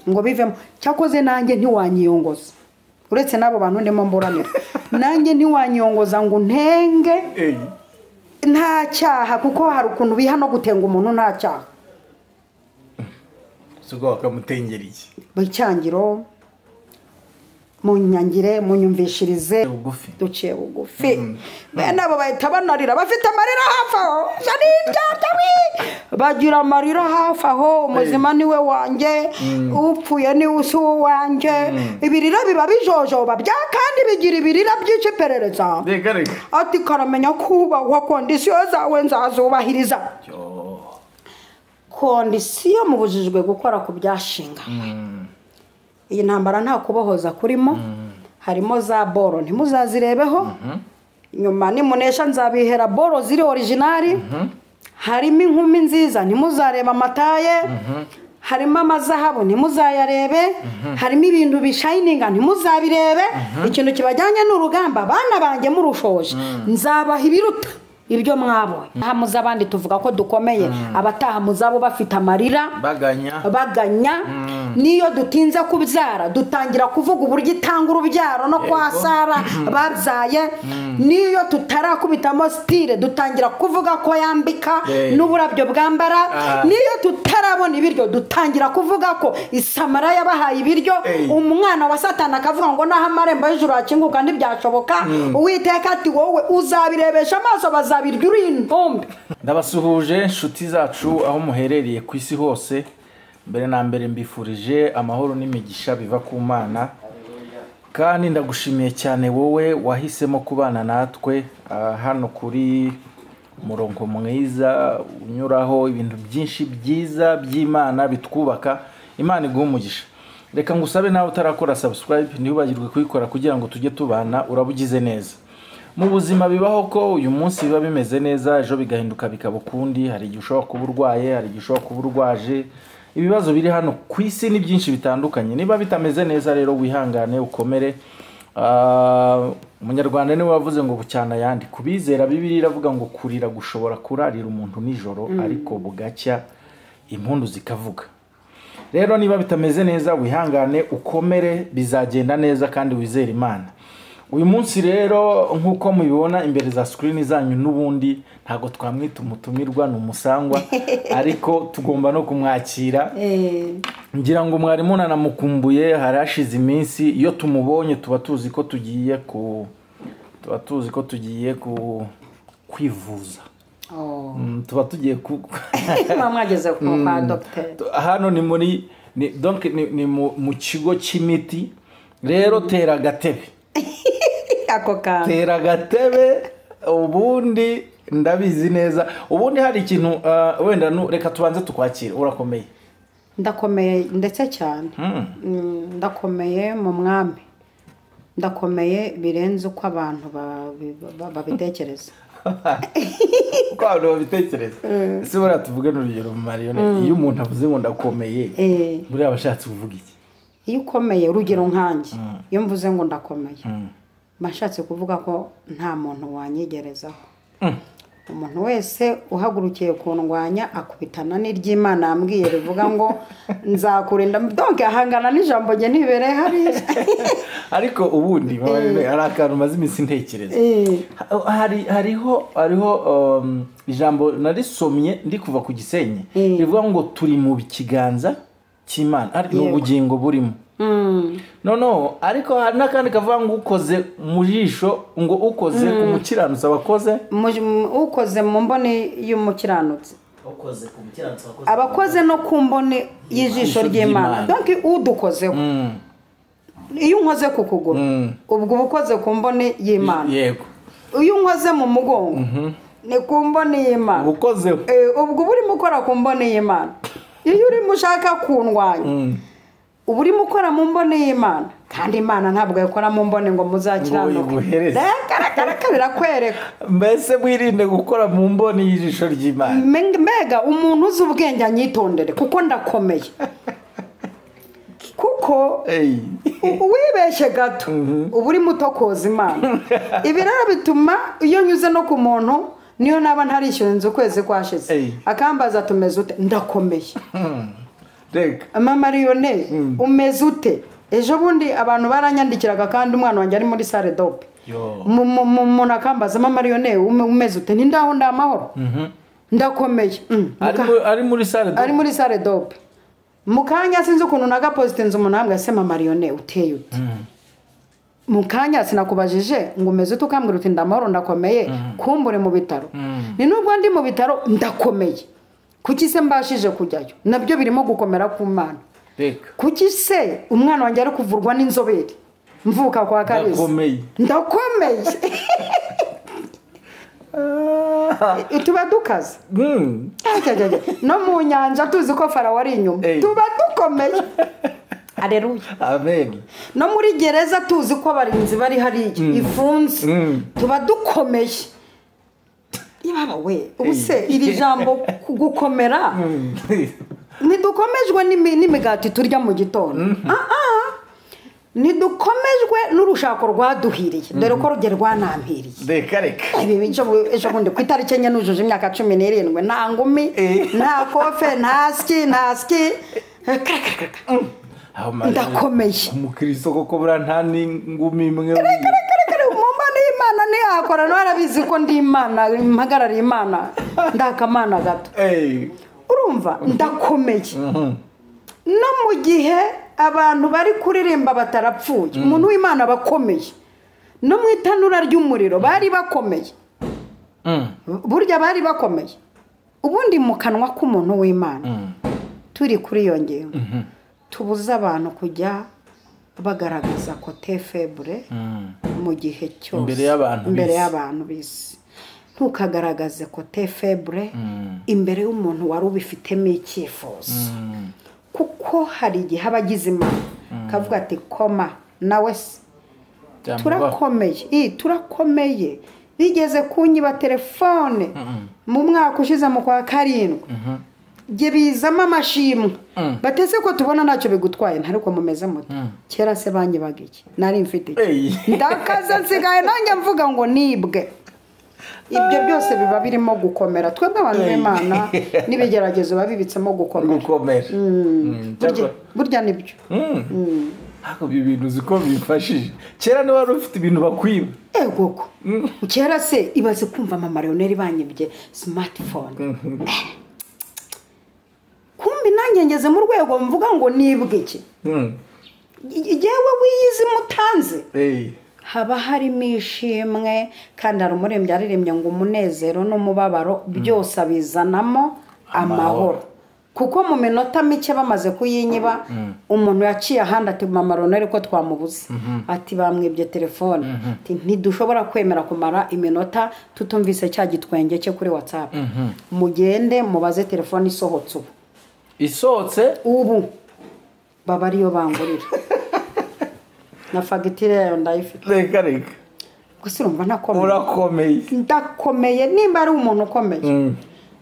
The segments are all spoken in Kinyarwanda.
Ngo bivemo. Cyakoze nanjye ntiwanyiyongoza, uretse n'abo bantu ndimo mburanira, nanjye ntiwanyiyongoza ngo untenge nta cyaha, kuko hari ukuntu biha no gutenga umuntu nta cyaha. Ubwo bakamutengera iki? Icyangiro munyangire, munyumvishirize bugufi, duciye bugufi. Bene abo bahita banarira, bafite amarira hafi aho, bagira amarira hafi aho. Umuzima niwe wanjye, upfuye niwe usi uwanjye. Ibirira biba bijojoba bya kandi bigira ibirira byica iperereza. Ati karamenya kubahwa, condition zawe nzazubahiriza. Condition mubujijwe gukora ku byashinganywe. Iyi ntambara nta kubohoza kurimo, harimo za boro ntimuzazirebeho, nyuma nimunesha nzabihera boro ziri original. Harimo inkumi nziza ntimuzareba amataye, harimo amazahabu ntimuzayarebe, harimo ibintu bishayininga ntimuzabirebe. Ikintu kibajyanye n'urugamba, abana banjye murushoje, nzabaha ibiruta ibyo mwabonye. Aha muzabandi tuvuga ko dukomeye, abataha muzabo bafite amarira baganya. Niyo dutinze kubyara dutangira kuvuga uburyo itanga urubyaro no kwa Sara babyaye. Niyo tutarakubitamo style dutangira kuvuga ko yambika n'uburabyo bwambara. Niyo tutarabona ibiryo dutangira kuvuga ko isamara yabahaye ibiryo. Umwana wa Satani akavuga ngo naho amarembo y'ijuru akinguka ntibyashoboka. Uwiteka ati wowe uzabirebesha amaso, bazabirya uri intombe. Ndabasuhuje inshuti zacu aho muherereye ku isi hose. Mbere na mbere mbifurije amahoro n'imigisha biva ku Mana, kandi ndagushimiye cyane wowe wahisemo kubana natwe hano kuri murongo mwiza unyuraho ibintu byinshi byiza by'Imana bitwubaka. Imana iguhe umugisha. Reka ngusabe nawe utarakora subscribe ntiwibagirwe kuyikora kugira ngo tujye tubana, urabugize neza. Mu buzima bibaho ko uyu munsi biba bimeze neza, ejo bigahinduka bikaba ukundi. Hari igihe ushobora kuba urwaye, hari igihe ushobora kuba urwaje. Ibibazo biri hano ku isi ni byinshi bitandukanye. Niba bitameze neza rero wihangane ukomere. Umunyarwanda niwe wavuze ngo bucyana yandi. Kubizera Bibiliya iravuga ngo kurira gushobora kurarira umuntu nijoro, ariko bugacya impundu zikavuga. Rero niba bitameze neza wihangane ukomere, bizagenda neza kandi wizere Imana. Uyu munsi rero nkuko mubibona imbere za screen zanyu, n'ubundi ntago twamwita umutumirwa, ni umusangwa, ariko tugomba no kumwakira. Ngira ngo mwari munanamukumbuye, harashize iminsi. Iyo tumubonye tuba tuzi ko tugiye ku kwivuza. Tuba tugiye ku mwageze kwa docteur. Hano ni muri donc ni mu kigo cy'imiti. Rero tera agatebe. Tera agatebe, ubundi ndabizi neza. Ubundi hari ikintu wenda reka tubanze tukwakira. Urakomeye? Ndakomeye ndetse cyane. Ndakomeye mu mwami, ndakomeye birenze uko abantu babitekereza. Uko abantu babitekereza. Ese buriya tuvuge n'urugero Mariyone, iyo umuntu avuze ngo ndakomeye, buriya aba ashatse kuvuga iki? Iyo ukomeye, urugero nkanjye, iyo mvuze ngo ndakomeye, bashatse kuvuga ko nta muntu wanyigerezaho. Umuntu wese uhagurukiye kundwanya akubitana n'iry'Imana yambwiye rivuga ngo nzakurinda. Donc ahangana n'ijambo rye nibere hariya. Ariko ubundi hari akantu maze iminsi ntekereza. Hariho ijambo narisomye ndi kuva ku Gisenyi rivuga ngo turi mu kiganza cy'Imana, ari ubugingo burimo. No, ariko hari n'akandi kavuga ngo ukoze mu jisho, ngo ukoze ku mukiranutsi abakoze, ukoze mu mboni y'umukiranutsi, ukoze ku mukiranutsi abakoze no ku mboni y'ijisho ry'Imana. Donc udukozeho, iyo unkoze ku kuguru ubwo ubukoze ku mboni y'Imana. Yego. Iyo unkoze mu mugongo ni ku mboni y'Imana. Ukozeho ubwo burimo ukora ku mboni y'Imana. Iyo urimo ushaka kundwanya ubu urimo ukora mu mboni y'Imana, kandi Imana ntabwo yakora mu mboni ngo muzakiranuke. Reka birakwereka. Mbese mwirinde gukora mu mboni y'ijisho ry'Imana. Mbega umuntu uzi ubwenge anyitondere, kuko ndakomeye. Kuko uwibeshye gato uba urimo utokoza Imana. Ibi rero bituma iyo nyuze no ku muntu, niyo naba ntarishyura inzu ukwezi kwashize, akambaza tumeze ute, ndakomeye. Reka. Mama Lionel, umeze ute? Ejo bundi abantu baranyandikiraga kandi umwana wanjye ari muri salle d'op. Umuntu akambaza mama Lionel umeze ute? Nti ndaho ndamahoro. Ndakomeye. Ari muri salle d'op. Ari muri salle d'op. Mukanya sinzi ukuntu nagapositinze umuntu ambwira se mama Lionel uteye ute? Mukanya sinakubajije ngo umeze ute ukambwira uti ndamahoro ndakomeye, kumbure mu bitaro. Ni nubwo ndi mu bitaro ndakomeye. Kuki se mbashije kujyayo? Nabyo birimo gukomera ku Mana. Kuki se umwana wanjye ari kuvurwa n'inzobere? Mvuka kwa Kalisa. Ndakomeye. Ndakomeye. Tuba dukaze. No mu nyanja tuzi ko Farawo ari inyuma. Tuba dukomeye. Haleluya. Amen. No muri gereza tuzi ko abarinzi bari hariya ifunze. Tuba dukomeye. Ibaba we, ubuse iri jambo gukomera ntidukomejwe n'imigati turya mu gitondo. Ntidukomejwe n'urushako rwaduhiriye. Dore ko rugero rwanampiriye. Reka reka. Ibi ejo bundi ku itariki 4 nujuje imyaka 17 nta ngumi, nta kofe, nta ski, nta ski. Ndakomeye. Umukristo koko bura nta n'ingumi imwe. Reka reka mu Mana y'Imana ntiyakora, narabizi ko ndi Imana, mpagarariye Imana, ndakamana gato. Urumva ndakomeye. No mu gihe abantu bari kuririmba batarapfuye, umuntu w'Imana bakomeye. No mu itanura ry'umuriro bari bakomeye. Burya bari bakomeye. Ubundi mu kanwa k'umuntu w'Imana turi kuri iyo ngingo tubuza abantu kujya bagaragaza côté faible mu gihe cyose imbere y'abantu bisi. Ntukagaragaze côté faible imbere y'umuntu wari ubifitemo icyifuzo. Kuko hari igihe abagize Imana kavuga ati koma nawe se turakomeye, turakomeye. Bigeze kunyiba telefone mu mwaka ushize mu kwa 7 jye bizamo amashimwe batese ko tubona ntacyo bigutwaye, ntariko mumeze muto. Kera se banyibaga iki? Nari mfite iki? Ndakaza nsigaye nanjye mvuga ngo nibwe. Ibyo byose biba birimo gukomera. Twebwe abantu b'Imana n'ibigeragezo babibitsemo gukomera. Burya nibyo. Hako ibi bintu ziko bifashije. Kera ni wari ufite ibintu bakwiba. Ego. Kera se ibaze kumva mama Lionel banyibye smartphone. Kumbi nanjye ngeze mu rwego mvuga ngo nibwe iki? Yewe wiyizi mutanze. Haba harimo ishimwe kandi hari umurembyi aririmbye ngo umunezero n'umubabaro byose abizanamo amahoro. Kuko mu minota mike bamaze kuyinyiba umuntu yaciye ahandi ati mama Lionel ko twamubuze, ati bamwibye telefone, ati ntidushobora kwemera kumara iminota tutumvise cya gitwenge cye kuri WhatsApp. Mugende mubaze telefone isohotse ubu. Isohotse ubu baba ariyo bangurira. Na fagitire yayo ndayifite. Reka reka. Gusa urumva ntakomeye. Urakomeye. Ndakomeye nimba ari umuntu ukomeye.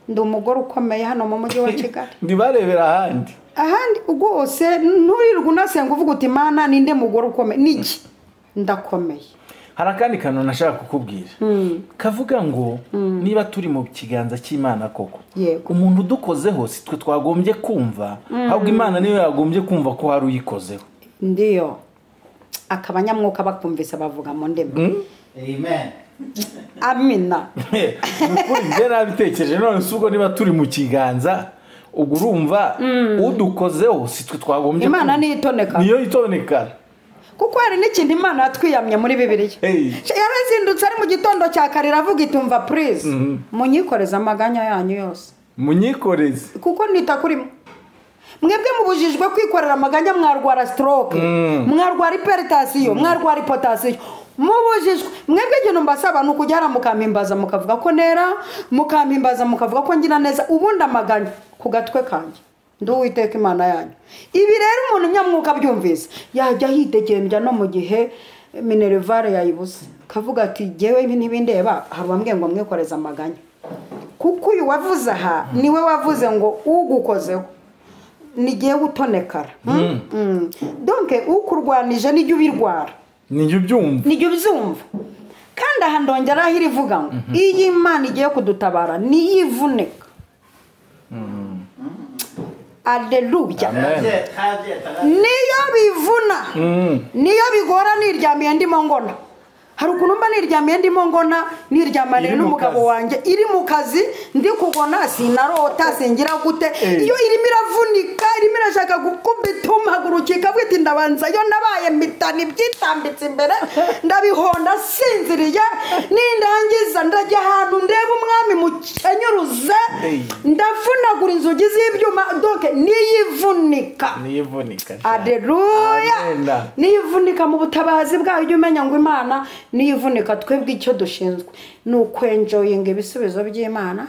Ndi umugore ukomeye hano mu mujyi wa Kigali. Ndibarebera ahandi. Ahandi rwose nturirwe unasenga uvuga uti Mana ninde mugore ukomeye? Niki? Ndakomeye. Hari akandi kantu nashaka kukubwira. Kavuga ngo niba turi mu kiganza cy'Imana koko, umuntu udukozeho si twe twagombye kumva, ahubwo Imana niyo yagombye kumva ko hari uyikozeho. Ndiyo. Akabanyamwuka bakumvise bavuga mu ndimi. Amen. Amina. Nukuri njye nabitekereje none subwo niba turi mu kiganza ubwo urumva udukozeho si twe twagombye. Imana niyo itoneka. Niyo itoneka. Kuko hari n'ikintu Imana yatwiyamye muri Bibiliya. Yarazindutse ari mu gitondo cya kare iravuga itumva please munyikoreze amaganya yanyu yose. Munyikoreze. Kuko nita kuri mwebwe mubujijwe kwikorera amaganya, mwarwara stroke, mwarwara hypertension, mwarwara hypotension. Mubujijwe mwebwe ikintu mbasaba ni ukujya mukampimbaza mukavuga ko nera, mukampimbaza mukavuga ko ngira neza, ubundi amaganya ku gatwe kanjye. Ndi Uwiteka Imana yanyu. Ibi rero umuntu nyamwuka byumvise yajya hitegembya no mu gihe minervare yayibuze kavuga ati jewe ntibindeba, hari bambwiye ngo mwikoreze amaganya. Kuko uyu wavuze aha niwe wavuze ngo ugukozeho nigiye gutonekara. Donc ukurwanije nijye ubirwara, nijye ubyumva, nijye ubyumva. Kandi aha ndongera aho irivuga ngo iyi Imana igiye kudutabara niyivuneka. Aleluya. Niyo bivuna, niyo bigora, niryamiye ndimo ngona. Hari ukuntu mba niryamiye ndimo ngona, niryamaniye n'umugabo wanjye iri mu kazi, ndi kugona sinarota singira gute. Iyo irimo iravunika, irimo irashaka gukubita umpaguruka ikavuga iti ndabanza yo nabaye mitani byitambitse imbere ndabihonda sinziriye, nindangiza ndajya ahantu ndeba umwami mukenyuruze, ndavunagura inzugi z'ibyuma. Donc niyivunika, niyivunika. Aleluya. Niyivunika mu butabazi bwayo. Ujye umenya ngo Imana niyivunika. Twebwe icyo dushinzwe ni ukwenjoyinga ibisubizo by'Imana,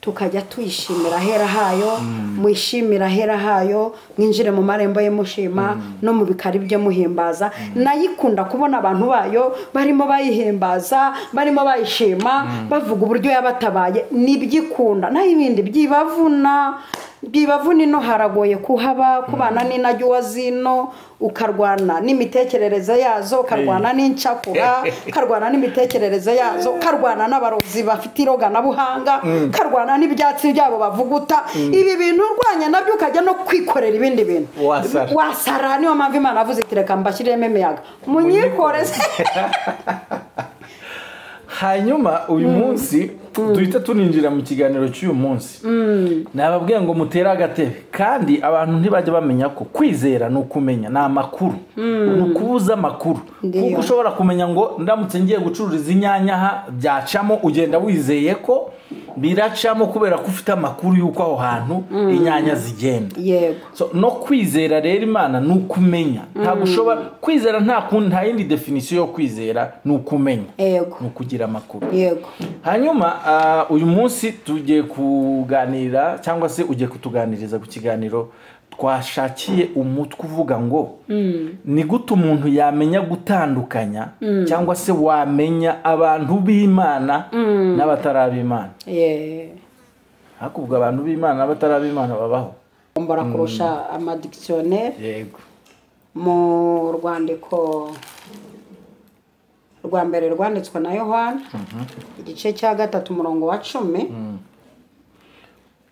tukajya tuyishimira ahera hayo, mwishimira ahera hayo, mwinjire mu marembo ye mushima, no mu bikari bye muhimbaza. Nayikunda kubona abantu bayo barimo bayihimbaza, barimo bayishima, bavuga uburyo yabatabaye. Nibyikunda. Naho ibindi byibavuna, byibavuna ino haragoye kuhaba, kubana n'inajyuwa zino, ukarwana n'imitekerereze yazo, ukarwana n'incakura, ukarwana n'imitekerereze yazo, ukarwana n'abarozi bafite iroganabuhanga, ukarwana n'ibyatsi byabo bavuguta. Ibi bintu urwanya nabyo, ukajya no kwikorera ibindi bintu, wasara. Niyo mpamvu Imana avuze iti reka mbashyiremo imiyaga munyikoreze. Hanyuma uyu munsi duhita tuninjira mu kiganiro cy'uyu munsi. Nababwiye ngo mutere agatebe, kandi abantu ntibajya bamenya ko kwizera ni ukumenya, ni amakuru, ni ukubuza amakuru. Kuko ushobora kumenya ngo ndamutse ngiye gucururiza inyanya aha byacamo, ugenda wizeye ko biracamo kubera ko ufite amakuru y'uko aho hantu inyanya zigenda. Yego. No kwizera rero Imana ni ukumenya. Ntabwo ushobora kwizera, nta yindi definition yo kwizera, ni ukumenya, ni ukugira amakuru. Yego. Hanyuma uyu munsi tugiye kuganira, cyangwa se ugiye kutuganiriza ku kiganiro twashakiye umutwe uvuga ngo ni gute umuntu yamenya gutandukanya, cyangwa se wamenya abantu b'Imana n'abatari ab'Imana. Hakubwo abantu b'Imana n'abatari ab'Imana babaho. Mbara kurusha amadictionnaire. Yego. Mu rwandiko rwa mbere rwanditswe na Yohana, igice cya 3 umurongo wa 10,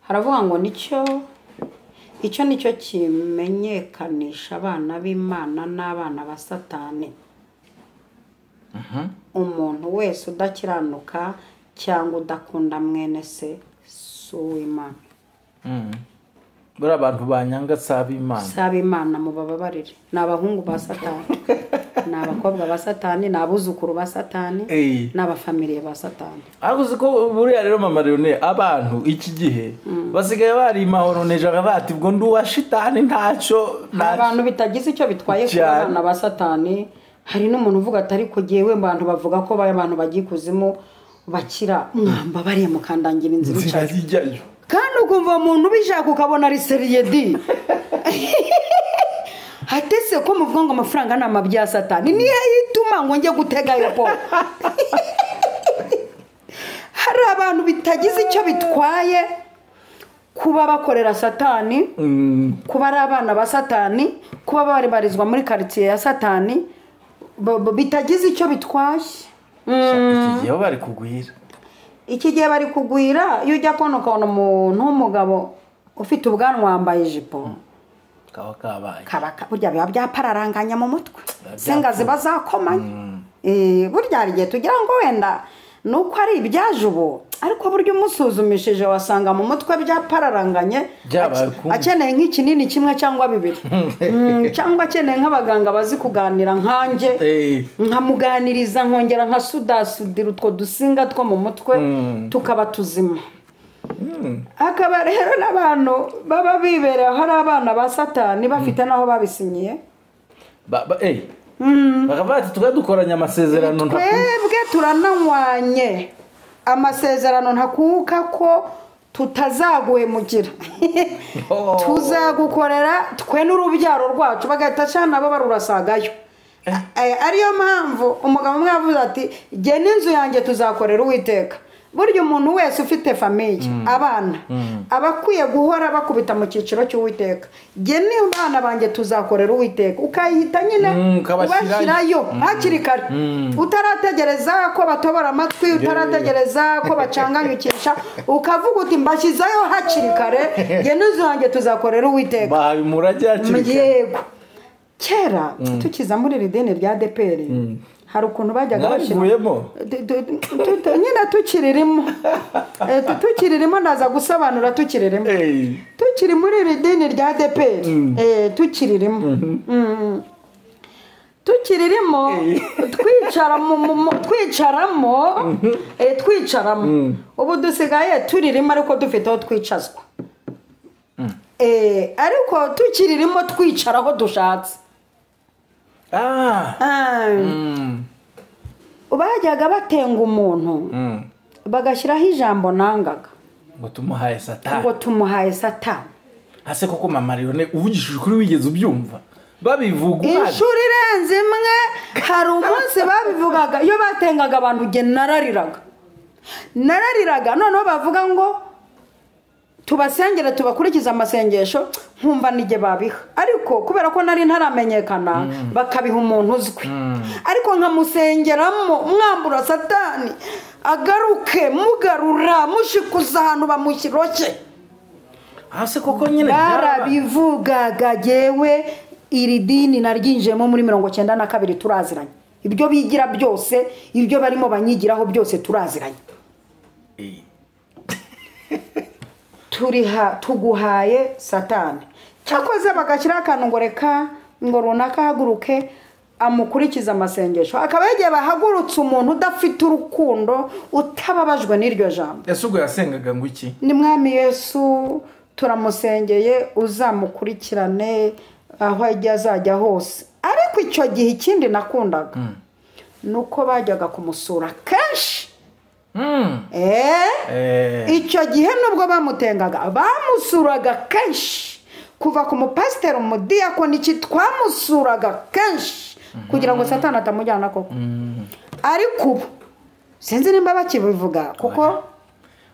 haravuga ngo nicyo icyo nicyo kimenyekanisha abana b'Imana n'abana ba Satani. Umuntu wese udakiranuka cyangwa udakunda mwene se si uw'Imana. Buriya abantu banyanga si ab'Imana. Si ab'Imana, mubababarire. Ni abahungu ba Satani, ni abakobwa ba Satani, ni abuzukuru ba Satani, ni abafamiliye ba Satani. Ariko uzi ko buriya rero mama Leone, abantu iki gihe basigaye barimahoroneje bati ubwo ndi uwa shitani ntacyo. Abantu bitagize icyo bitwaye ku bana ba Satani. Hari n'umuntu uvuga ati ariko jyewe abantu bavuga ko abantu bagiye kuzimu bakira, mwamba bariye mukandangira inzira ijyayo. Kandi ukumva umuntu ubishaka ukabona ari seriyedi. Hatese ko muvuga ngo amafaranga ni amabya ya Satani, niyo yituma ngo njye gutegayo po. Hari abantu bitagize icyo bitwaye kuba bakorera Satani, kuba ari abana ba Satani, kuba baribarizwa muri quartier ya Satani, bitagize icyo bitwaye. Iki gihe bari kugwira. Iki gihe bari kugwira. Iyo ujya kubona ukabona umuntu w'umugabo ufite ubwanwa wambaye ijipo, kaba kabaye, kaba burya biba byapararanganya mu mutwe, senga ziba zakomanye. Burya hari igihe tugira ngo wenda nuko ari ibyaje ubu, ariko burya umusuzumishije wasanga mu mutwe byapararanganye, akeneye nk'ikinini kimwe cyangwa bibiri, cyangwa akeneye nk'abaganga bazi kuganira nkanjye, nkamuganiriza nkongera nkasudasudira utwo dusinga two mu mutwe tukaba tuzima. Akaba rero n'abantu baba bibereye hari abana ba Satani bafite naho babisinyiye. Bakaba bati dukoranye amasezerano, twebwe turananywanye amasezerano ntakuka ko tutazaguhemukira. Tuzagukorera twe n'urubyaro rwacu, bagahita cyane abo barurasagayo. Ariyo mpamvu umugabo umwe yavuze ati jye n'inzu yanjye tuzakorera Uwiteka. Burya umuntu wese ufite famille, abana, aba akwiye guhora bakubita mu cyiciro cy'Uwiteka. Jye n'abana banjye tuzakorera Uwiteka. Ukayihita nyine ubashyirayo hakiri kare, utarategereza ko batobora amatwi, utarategereza ko bacanganyukisha, ukavuga uti mbashyizeyo hakiri kare, jye n'inzu yanjye tuzakorera Uwiteka. Bahaye umurage hakiri kare. Yego. Kera tukiza muri iri dini rya ADEPR, hari ukuntu bajyaga bashyira nyine tukiririmo, tukiririmo, ndaza gusobanura tukiririmo, tukiri muri iri dini rya ADEPR, tukiririmo, tukiririmo, twicaramo, twicaramo. Ubu dusigaye turirimo ariko dufite aho twicazwa, ariko tukiririmo twicara aho dushatse. Bajyaga batenga umuntu bagashyiraho ijambo nangaga ngo tumuhaye Satani, ngo tumuhaye Satani. Ase koko Mama Leone uvugishije ukuri wigeze ubyumva babivuga inshuro irenze imwe? Hari umunsi babivugaga, iyo batengaga abantu nge narariraga, narariraga. Noneho bavuga ngo tubasengere tubakurikize amasengesho, nkumva nige babiha, ariko kubera ko nari ntaramenyekana bakabiha umuntu uzwi, ariko nkamusengeramo mwambura Satani agaruke, mugarura mushikuza ahantu bamushyiroshye. Hase koko nyine barabivugaga. Jewe iri dini naryinjiyemo muri 92, turaziranye, ibyo bigira byose, ibyo barimo banyigiraho byose turaziranye. Turiha tuguhaye Satani. Cyakoze bagashyira akantu ngo reka ngo runaka haguruke amukurikiza amasengesho, akaba yagiye bahagurutse umuntu udafite urukundo, utababajwe n'iryo jambo. Ese ubwo yasengaga ngo iki? Ni Mwami Yesu turamusengeye, uzamukurikirane aho ajya azajya hose. Ariko icyo gihe ikindi nakundaga nuko bajyaga kumusura kenshi. Icyo gihe nubwo bamutengaga bamusuraga kenshi, kuva ku mupasiteri, umudiyakoni, iki twamusuraga kenshi kugira ngo Satani atamujyana koko. Ariko ubu sinzi nimba bakibivuga, kuko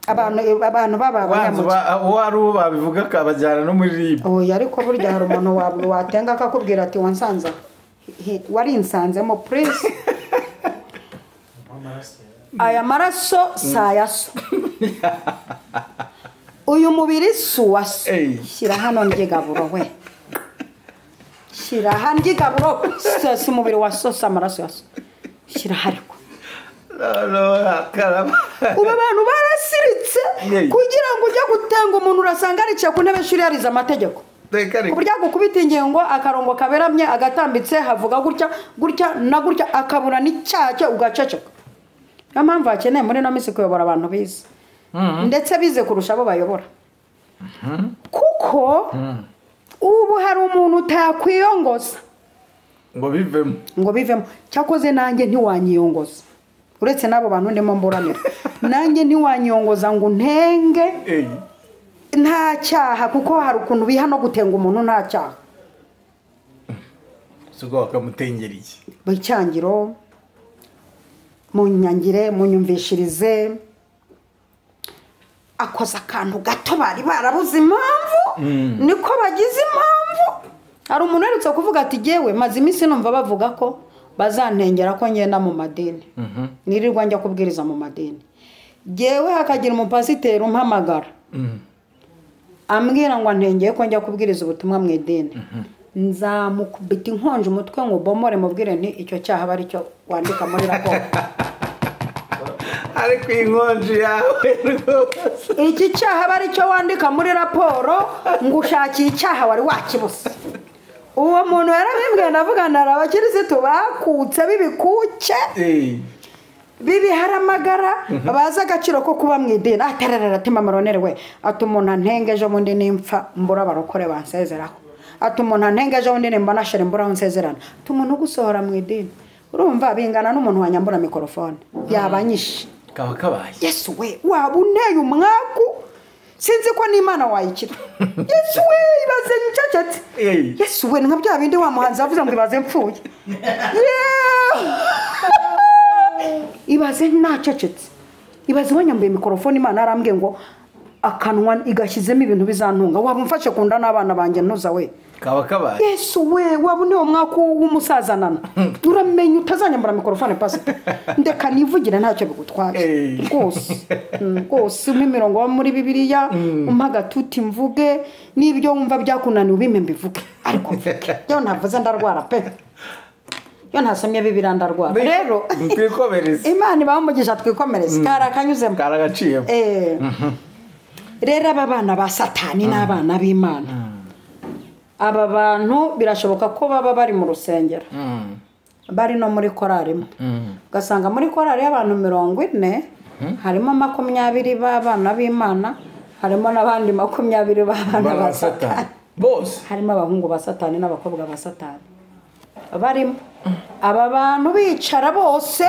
abantu baba abanyamugi uwo ari uwo babivuga akabajyana no muri RIB. Oya, ariko burya hari umuntu watenga akakubwira ati wansanze, warinsanzemo please, aya maraso si ayaso, uyu mubiri si uwaso, shyira hano ndye we, shyira hano ndye, si umubiri wa so, si amaraso ya so, shyira ariko. Ubu abantu barasiritse, kugira ngo ujye gutenga umuntu urasanga aricaye ku ntebe y'ishuri yarize amategeko, ku buryo agukubita ingingo akarongo kaberamye agatambitse, havuga gutya gutya na gutya, akabura n'icyaha cye ugaceceka. Niyo mpamvu hakeneye muri ino minsi kuyobora abantu bize, ndetse bize kurusha abo bayobora, kuko ubu hari umuntu utakwiyongoza ngo bivemo, ngo bivemo. Cyakoze nanjye ntiwanyiyongoza, uretse n'abo bantu ndimo mburanira, nanjye ntiwanyiyongoza ngo ntenge nta cyaha, kuko hari ukuntu biha no gutenga umuntu nta cyaha. Ubwo bakamutengera iki? Icyangiro, munyangire, munyumvishirize, akoze akantu gato bari barabuze impamvu, niko bagize impamvu. Hari umuntu uherutse kuvuga ati jyewe maze iminsi numva bavuga ko bazantengera ko ngenda mu madini, nirirwa njya kubwiriza mu madini, jyewe hakagira umupasiteri umpamagara ambwira ngo antengeye ko njya kubwiriza ubutumwa mu idini, nzamukubita inkonje umutwe ngo bomore, mubwire nti icyo cyaha aba aricyo wandika muri raporo. Ariko inkonji yawe rwose, iki cyaha aba aricyo wandika muri raporo, ngo ushakiye icyaha wari wakibuze. Uwo muntu yarabimbwiye, ndavuga nari abakirisitu bakutse b'ibikuke bibiharamagara, bazi agaciro ko kuba mu idini. Atararara ati Mama Leonere we, ati umuntu antenge ejo bundi nimpfa mbura abarokore bansezeraho, ati umuntu antenge ejo bundi nimbona shere mbura aho nsezerana, ati umuntu ugusohora mu idini, urumva bingana n'umuntu wanyambura mikorofone yabanyishe kaba kabaye. Yesu we, waba unteye umwaku, sinzi ko n'Imana wayikira. Yesu we, ibaze ncecetse. Yesu we, nka bya bindi wa muhanzi avuze ngo ibaze mpfuye. Ibaze nacecetse. Ibaze wanyambuye mikorofone Imana yarambwiye ngo akanwa igashyizemo ibintu bizantunga, waba umfashe kunda n'abana banjye ntuza we kaba kabaye. Yesu we, waba niwo mwaka w'umusazanana. Uramenye utazanyambura mikorofone pastor, ndeka nivugire ntacyo bigutwaye rwose. Rwose umpe imirongo wo muri Bibiliya, umpe agatuti mvuge, n'ibyo wumva byakunaniye ubimpe mbivuge, ariko mvuge. Yo ntavuze ndarwara pe, yo ntasomye Bibiliya ndarwara. Rero twikomereze, Imana ibahe umugisha, twikomereze. Karakanyuzemo, karagaciyemo. Rero aba bana ba Satani n'abana b'Imana, aba bantu birashoboka ko baba bari mu rusengero, bari no muri korari imwe, ugasanga muri korari y'abantu 40 harimo 20 b'abana b'Imana, harimo n'abandi 20 b'abana ba Satani bose, harimo abahungu ba Satani n'abakobwa ba Satani barimo. Aba bantu bicara bose,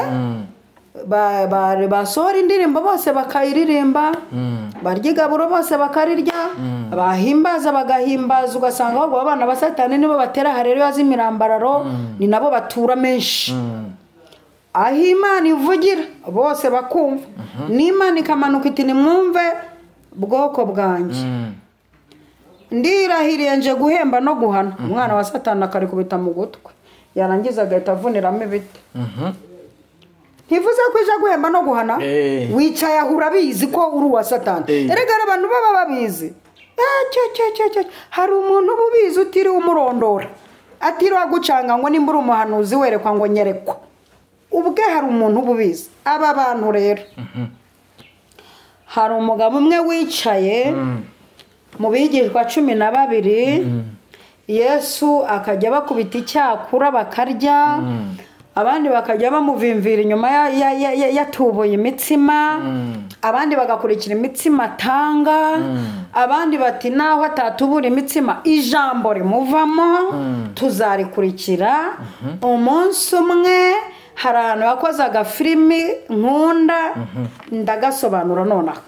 basohora indirimbo bose bakayiririmba, barya igaburo bose bakarirya, bahimbaza bagahimbaza, ugasanga ahubwo abana ba Satani nibo batera hareruya z'imirambararo, ni nabo batura menshi. Aho Imana ivugira bose bakumva, n'Imana ikamanuka iti nimwumve bwoko bwanjye, ndirahiriye nje guhemba no guhana. Umwana wa Satani akarikubita mu gutwi, yarangiza agahita avuniramo ibiti. Ntivuze ko ije guhemba no guhana, wicaye aho urabizi ko uri uwa Satani. Erega abantu baba babizi. Hari umuntu uba ubizi utiriwe umurondora, atiriwe agucanga ngo nimba uri umuhanuzi werekwa ngo nyerekwa. Ubwe hari umuntu uba ubizi. Aba bantu rero, hari umugabo umwe wicaye mu bigishwa 12, Yesu akajya bakubita icyakura bakarya, abandi bakajya bamuvimvira inyuma yatubuye imitsima, abandi bagakurikira imitsima atanga, abandi bati naho atatubura imitsima ijambo rimuvamo tuzarikurikira. Umunsi umwe hari ahantu yakoze agafilimi nkunda ndagasobanura nonaha,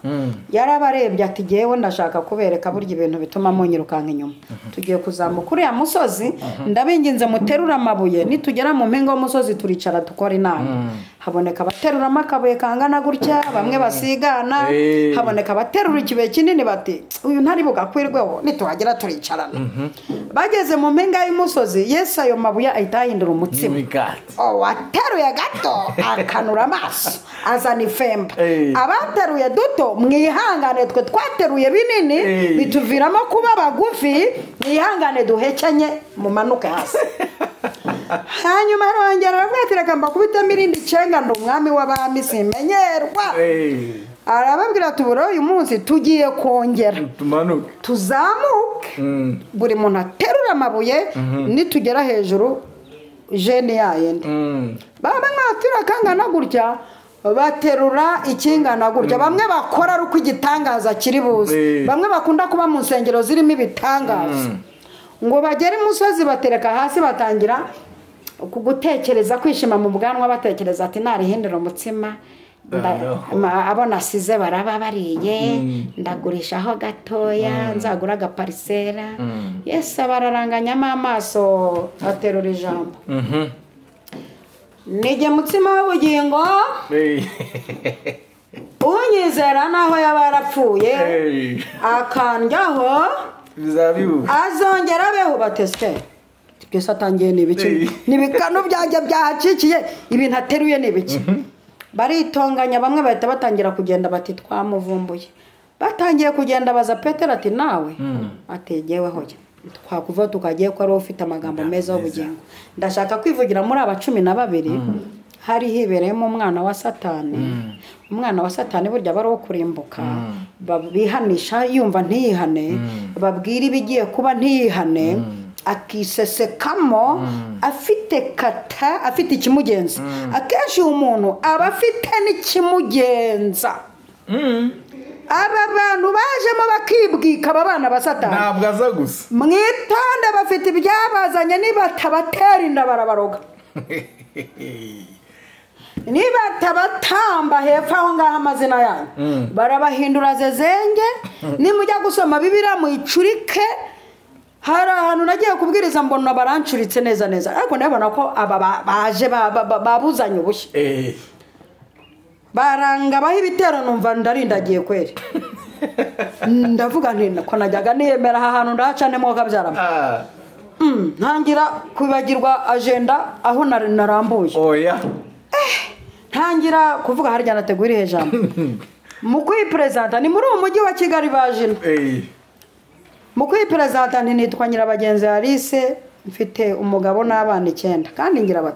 yarabarebye ati jyewe ndashaka kubereka burya ibintu bituma munyirukanka inyuma. Tugiye kuzamuka uriya musozi, ndabinginze muterura amabuye, nitugera mu mpinga y'umusozi turicara dukora inama. Haboneka abateruramo akabuye kangana gutya, bamwe basigana, haboneka abaterura ikibuye kinini bati uyu ntari bugakwirweho, nituhagera turicarana. Bageze mu mpinga y'umusozi, Yesu ayo mabuye ahita ahindura umutsima. Uwateruye gato akanura amaso azana ifemba. Abateruye duto mwihangane, twe twateruye binini bituviramo kuba bagufi, mwihangane duhekenye mumanuke hasi. Hanyuma arongera aravuga ati reka mbakubitemo irindi cenga, ndi umwami w'abami simenyerwa. Arababwira ati ubu uyu munsi tugiye kongera tumanuke tuzamuke, buri muntu aterura amabuye, nitugera hejuru jene yayindi. Bamwe baterura kangana gutya, baterura ikingana gutya, bamwe bakora ari uko igitangaza kiri buze, bamwe bakunda kuba mu nsengero zirimo ibitangaza, ngo bagere imusozi batereka hasi, batangira gutekereza kwishima mu bwanwa, batekereza ati narihindura umutsima, abo nasize baraba bariye, ndagurishaho gatoya, nzagura agaparisera. Yesu abararanganyamo amaso aterura ijambo, nijye mutsima w'ubugingo, unyizera naho yaba yarapfuye akandyaho azongera abeho. Batesite byose atangiye ni ibiki? Ni ibikanu byanjye byahacikiye, ibintu ateruye ni ibiki? Baritonganya, bamwe bahita batangira kugenda bati twamuvumbuye. Batangiye kugenda baza Petero ati nawe ategeweho twakuva tukagiye ko ari ufite amagambo meza y'ubugingo. Ndashaka kwivugira muri aba 12 hari hibereyemo umwana wa Satani. Umwana wa Satani burya bari wo kurimbuka, bihanisha yumva ntiyihane, babwira ibigiye kuba ntiyihane, akisesekamo afite kata, afite ikimugenza. Akenshi umuntu aba afite n'ikimugenza. Aba bantu bajemo bakibwika, aba bana ba Satani ntabwo aza gusa, mwitonde, bafite ibyabazanye, nibatabatera inda barabaroga, nibatabatamba hepfo aho ngaho amazina yanyu barabahindura zezenge. Nimujya gusoma Bibiliya muyicurike. Hari ahantu nagiye kubwiriza mbona barancuritse neza neza, ariko ndabona ko aba baje babuzanye ubushye. Barangabaho ibitero numva ndarindagiye kweri. Ndavuga nti ko najyaga niyemera aha hantu ndahaca nemo kabyarama. Ntangira kwibagirwa agenda aho narambuye. Oya. Ntangira kuvuga harya nateguriye ijambo. Mu kwipresenta ni muri uwo mujyi wa Kigali bajina. Mu kwipresenta nti nitwa Nyirabagenzi Alice, mfite umugabo n'abana 9 kandi ngira 3.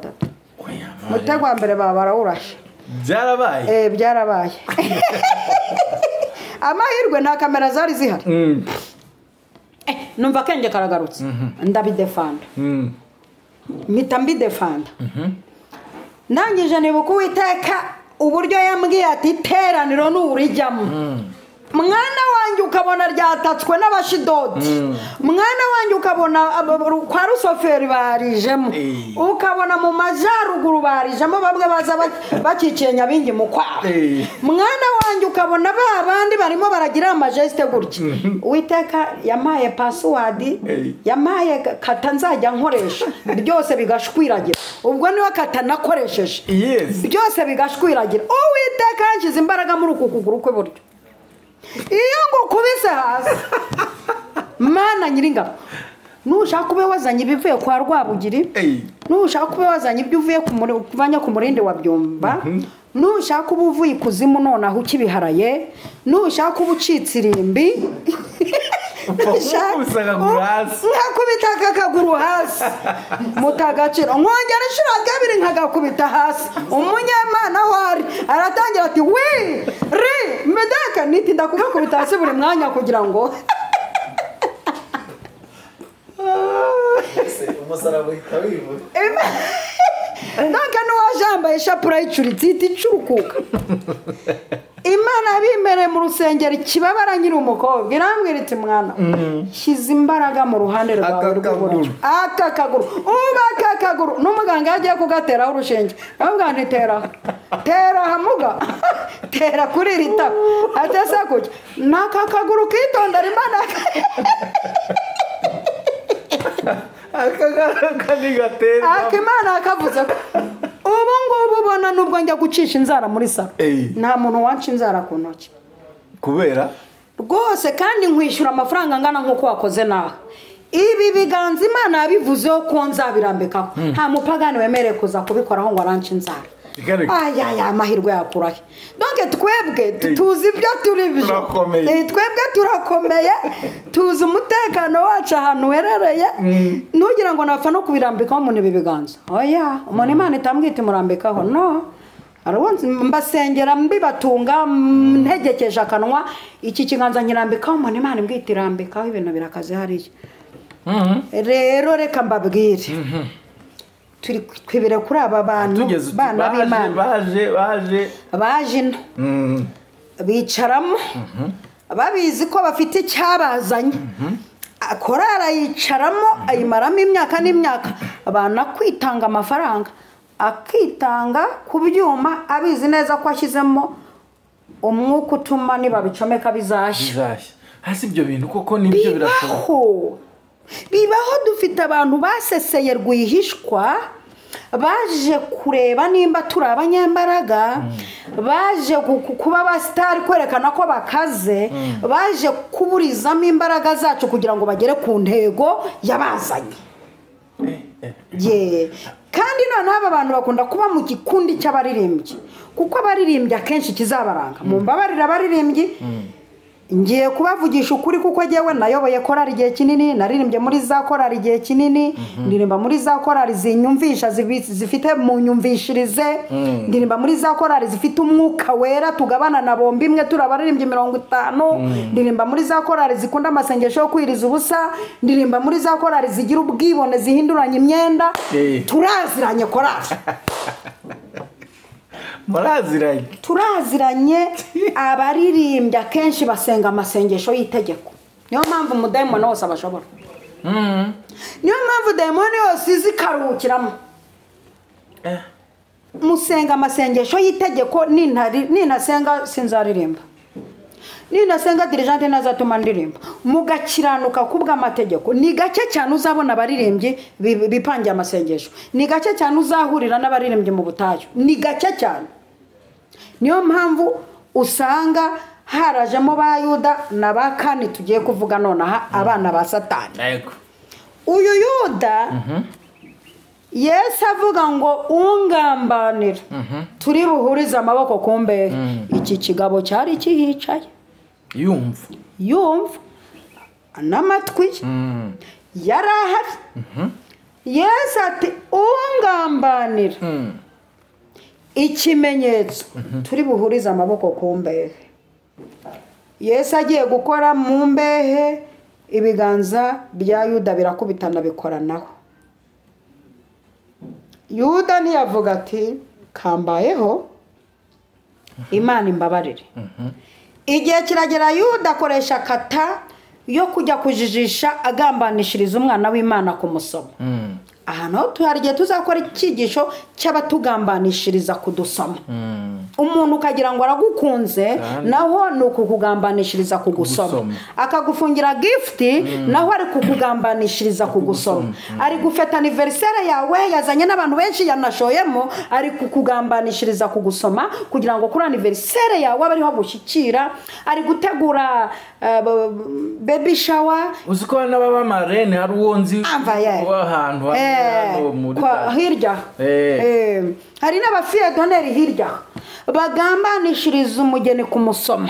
Mutego wa mbere baba barawurashe. Byarabaye. Byarabaye. Amahirwe nta kamera zari zihari. Numva kenge karagarutse. Ndabidefanda. Mpita mbidefanda. Ndangije nibuka Uwiteka uburyo yambwiye ati iteraniro nurijyamo. Mwana wanjye ukabona ryatatswe n'abashidodi. Mwana wanjye ukabona kwa rusoferi barijemo. Ukabona mu majaruguru barijemo bamwe baza bakikiye Nyabingi mu kwa. Mwana wanjye ukabona ba bandi barimo baragira amajeste gutya. Uwiteka yamaye password, yamaye kata nzajya nkoresha byose bigashwiragira. Ubwo niwe kata nakoresheje. Byose bigashwiragira. Uwiteka yanshyize imbaraga muri uku kuguru kwe buryo. Iyo ngukubise hasi Mana nyiringabo, nushaka kube wazanye ibivuye kwa Rwabugiri, nushaka kube wazanye ibyo uvuye kuvanya ku murindi wa Byumba, nushaka kuba uvuye ikuzimu nonaho ukibiharaye, nushaka kuba ucitse irimbi, nkakubita akaguru hasi mutagaciro, nkongera inshuro kabiri nkagakubita hasi. Umunyamana wari aratangira ati wi ri medaka nitinda kugakubita hasi buri mwanya kugira ngo umusaraba uhita wivuga. Naka nuwajambaye ishapura icuritse ihita icurukuka. Imana bimereye mu rusengero ikibabara nyiri umukobwa irambwira iti mwana shyize imbaraga mu ruhande rwawe rw'iburyo. Aka kaguru uba aka kaguru n'umuganga yagiye kugateraho urushinge aramubwira nti tera tera hamuga tera kuri iri tako atese kujya n'aka kaguru kitondera Imana. Akimana akavuze ko ubu ngubu ubona nubwo njya gucisha inzara muri salo nta muntu wanca inzara ku ntoki kubera rwose, kandi nkwishyura amafaranga angana nk'uko wakoze nawe. Ibi biganza Imana yabivuzeho ko nzabirambikaho, nta mupagani wemerewe kuza kubikoraho ngo arance inzara. Aya amahirwe yakurahe. Donc twebwe tuzi ibyo turi byo, twebwe turakomeye, tuzi umutekano wacu ahantu uherereye. Ntugira ngo napfa no kubirambikaho umuntu ibi biganza. Oya, umuntu Imana itambwita imurambikaho no. Mbasengera mbibatunga ntegekeje akanwa, iki kiganza nkirambikaho umuntu Imana imbwita irambikaho, ibintu birakaze hariya. Rero reka mbabwire, turi twibire kuri aba bantu bana b'Imana baje ino bicaramo babizi ko bafite icyabazanye. Korara yicaramo ayimaramo imyaka n'imyaka, banakwitanga amafaranga, akitanga ku byuma abizi neza ko ashyizemo umwuka utuma nibabicomeka bizashya. Hasi ibyo bintu koko nibyo birashoboka. Bibaho. Dufite abantu baseseye rwihishwa, baje kureba nimba turi abanyembaraga, baje kuba abasitari kwerekana ko bakaze, baje kuburizamo imbaraga zacu kugira ngo bagere ku ntego yabazanye. Kandi noneho aba bantu bakunda kuba mu gikundi cy'abaririmbyi, kuko abaririmbyi akenshi kizabaranga. Mumbabarira abaririmbyi, ngiye kubavugisha ukuri kuko jyewe nayoboye korari igihe kinini, naririmbye muri za korari igihe kinini, ndirimba muri za korari zinyumvisha zifite mu nyumvishirize, ndirimba muri za korari zifite umwuka wera tugabana na bombi imwe turabaririmbye 50, ndirimba muri za korari zikunda amasengesho yo kwiriza ubusa, ndirimba muri za korari zigira ubwibone zihinduranya imyenda. Turaziranye korari. Muraziranye. Turaziranye. Abaririmbyi akenshi basenga amasengesho y'itegeko. Niyo mpamvu umudayimoni wose abashobora. Niyo mpamvu dayimoni yose izi ikaruhukiramo. Musenga amasengesho y'itegeko, ninasenga sinzaririmba, ninasenga dirijante ntazatuma ndirimba. Mugakiranuka kubw'amategeko. Ni gake cyane uzabona abaririmbyi bipangiye amasengesho. Ni gake cyane uzahurira n'abaririmbyi mu butayu. Ni gake cyane. Niyo mpamvu usanga harajemo ba Yuda na ba Kani tugiye kuvuga nonaha, abana ba Satani. Uyu Yuda Yesu avuga ngo ungambanira turi buhurize amaboko ku mbehe. Iki kigabo cyari kihicaye yumva n'amatwi yari ahari. Yesu ati ungambanira ikimenyetso turi buhurize amaboko ku mbehe. Yesu agiye gukora mu mbehe, ibiganza bya Yuda birakubitana bikoranaho. Yuda ntiyavuga ati kambayeho Imana imbabarire. Igihe kiragera Yuda akoresha kata yo kujya kujijisha agambanishiriza umwana w'Imana kumusoma. Ahantu hari igihe tuzakora icyigisho cy'abatugambanishiriza kudusoma. Umuntu ukagira ngo aragukunze, naho ni ukukugambanishiriza kugusoma. Akagufungira gift, naho ari kukugambanishiriza kugusoma. Ari gufata anniversaire yawe yazanye n'abantu benshi yanashoyemo, ari kukugambanishiriza kugusoma kugira ngo kuri anniversaire yawe abe ariho gushyikira. Ari gutegura baby shower. Uzi ko n'ababa marene hari uwo nzi w'ahantu hirya. Hari n'abafiye d'honneur hirya bagambanishiriza umugeni kumusoma.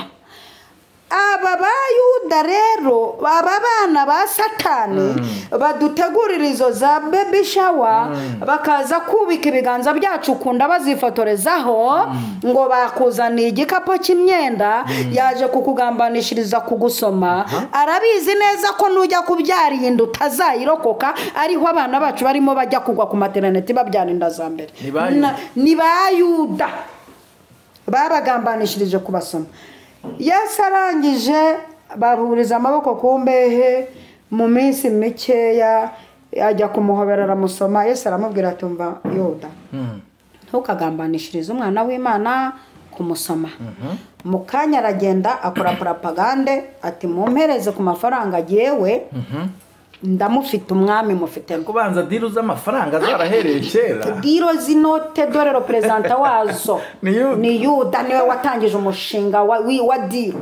Aba ba Yuda rero, aba bana ba Satani badutegurira izo za baby shower, bakaza kubika ibiganza byacu kunda bazifotorezaho ngo bakuzaniye igikapu cy'imyenda, yaje kukugambanishiriza kugusoma. Arabizi neza ko nujya kubyara iyi nda utazayirokoka, ariho abana bacu barimo bajya kugwa ku maternity babyara inda za mbere. Ni ba Yuda babagambanishirije kubasoma. Yesu arangije bahuriza amaboko ku mbehe, mu minsi mikeya ajya kumuhobera aramusoma. Yesu aramubwira ati umva Yuda, ntukagambanishirize umwana w'Imana kumusoma. Mu kanya aragenda akora propagande ati mumpereze ku mafaranga yewe ndamufite umwami mufite. Kubanza diru z'amafaranga zarahereye kera. Diro zinote dore representa wazo ni Yuda, niwe watangije umushinga wa diro.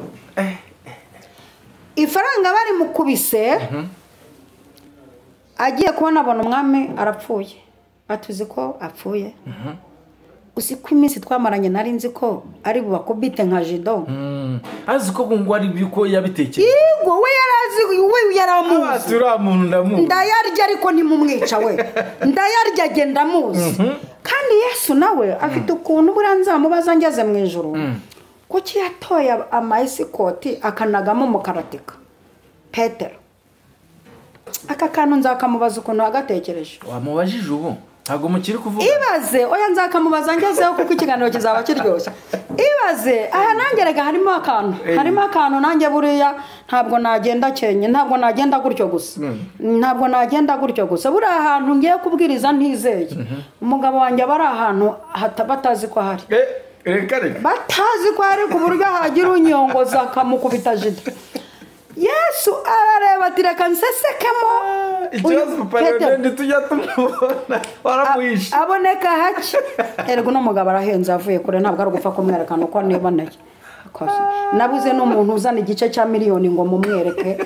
Ifaranga bari mukubise, agiye kubona abona umwami arapfuye. Atuzi ko apfuye. Uzi ko iminsi twamaranye nari nzi ko ari bubakubite nka jido. Azi ko ngo ari biko yabitekereje. Yego we yarazi, we yaramuzi. Ndayarya ariko ntimumwica we. Ndayarya agenda amuzi. Kandi Yesu nawe afite ukuntu buriya nzamubaza ngeze mu ijuru. Kuki yatoye amayisikoti akanagamo umukaratika Petero? Aka kantu nzakamubaza ukuntu agatekereje. Wamubajije ubu? Ntabwo mukiri kuvuga. Ibaze, oya nzakamubaza ngezeho kuko ikiganiro kizaba kiryoshye. Ibaze, aha nanjye rega harimo akantu. Harimo akantu nanjye buriya ntabwo nagenda kenye, ntabwo nagenda gutyo gusa. Ntabwo nagenda gutyo gusa. Buriya ahantu ngiye kubwiriza ntizeye. Umugabo wanjye aba ari ahantu batazi ko ahari. Batazi ko ari ku buryo hagira unyongoza akamukubita jida. Yesu arareba ati reka nsesekemo. Ikibazo papa Leonard tujya tumubona waramuhishe aboneka hake. Erega uno mugabo arahenze avuye kure, ntabwo ari gupfa kumwerekana uko niboneye. Nabuze n'umuntu uzana igice cya miliyoni ngo mumwereke.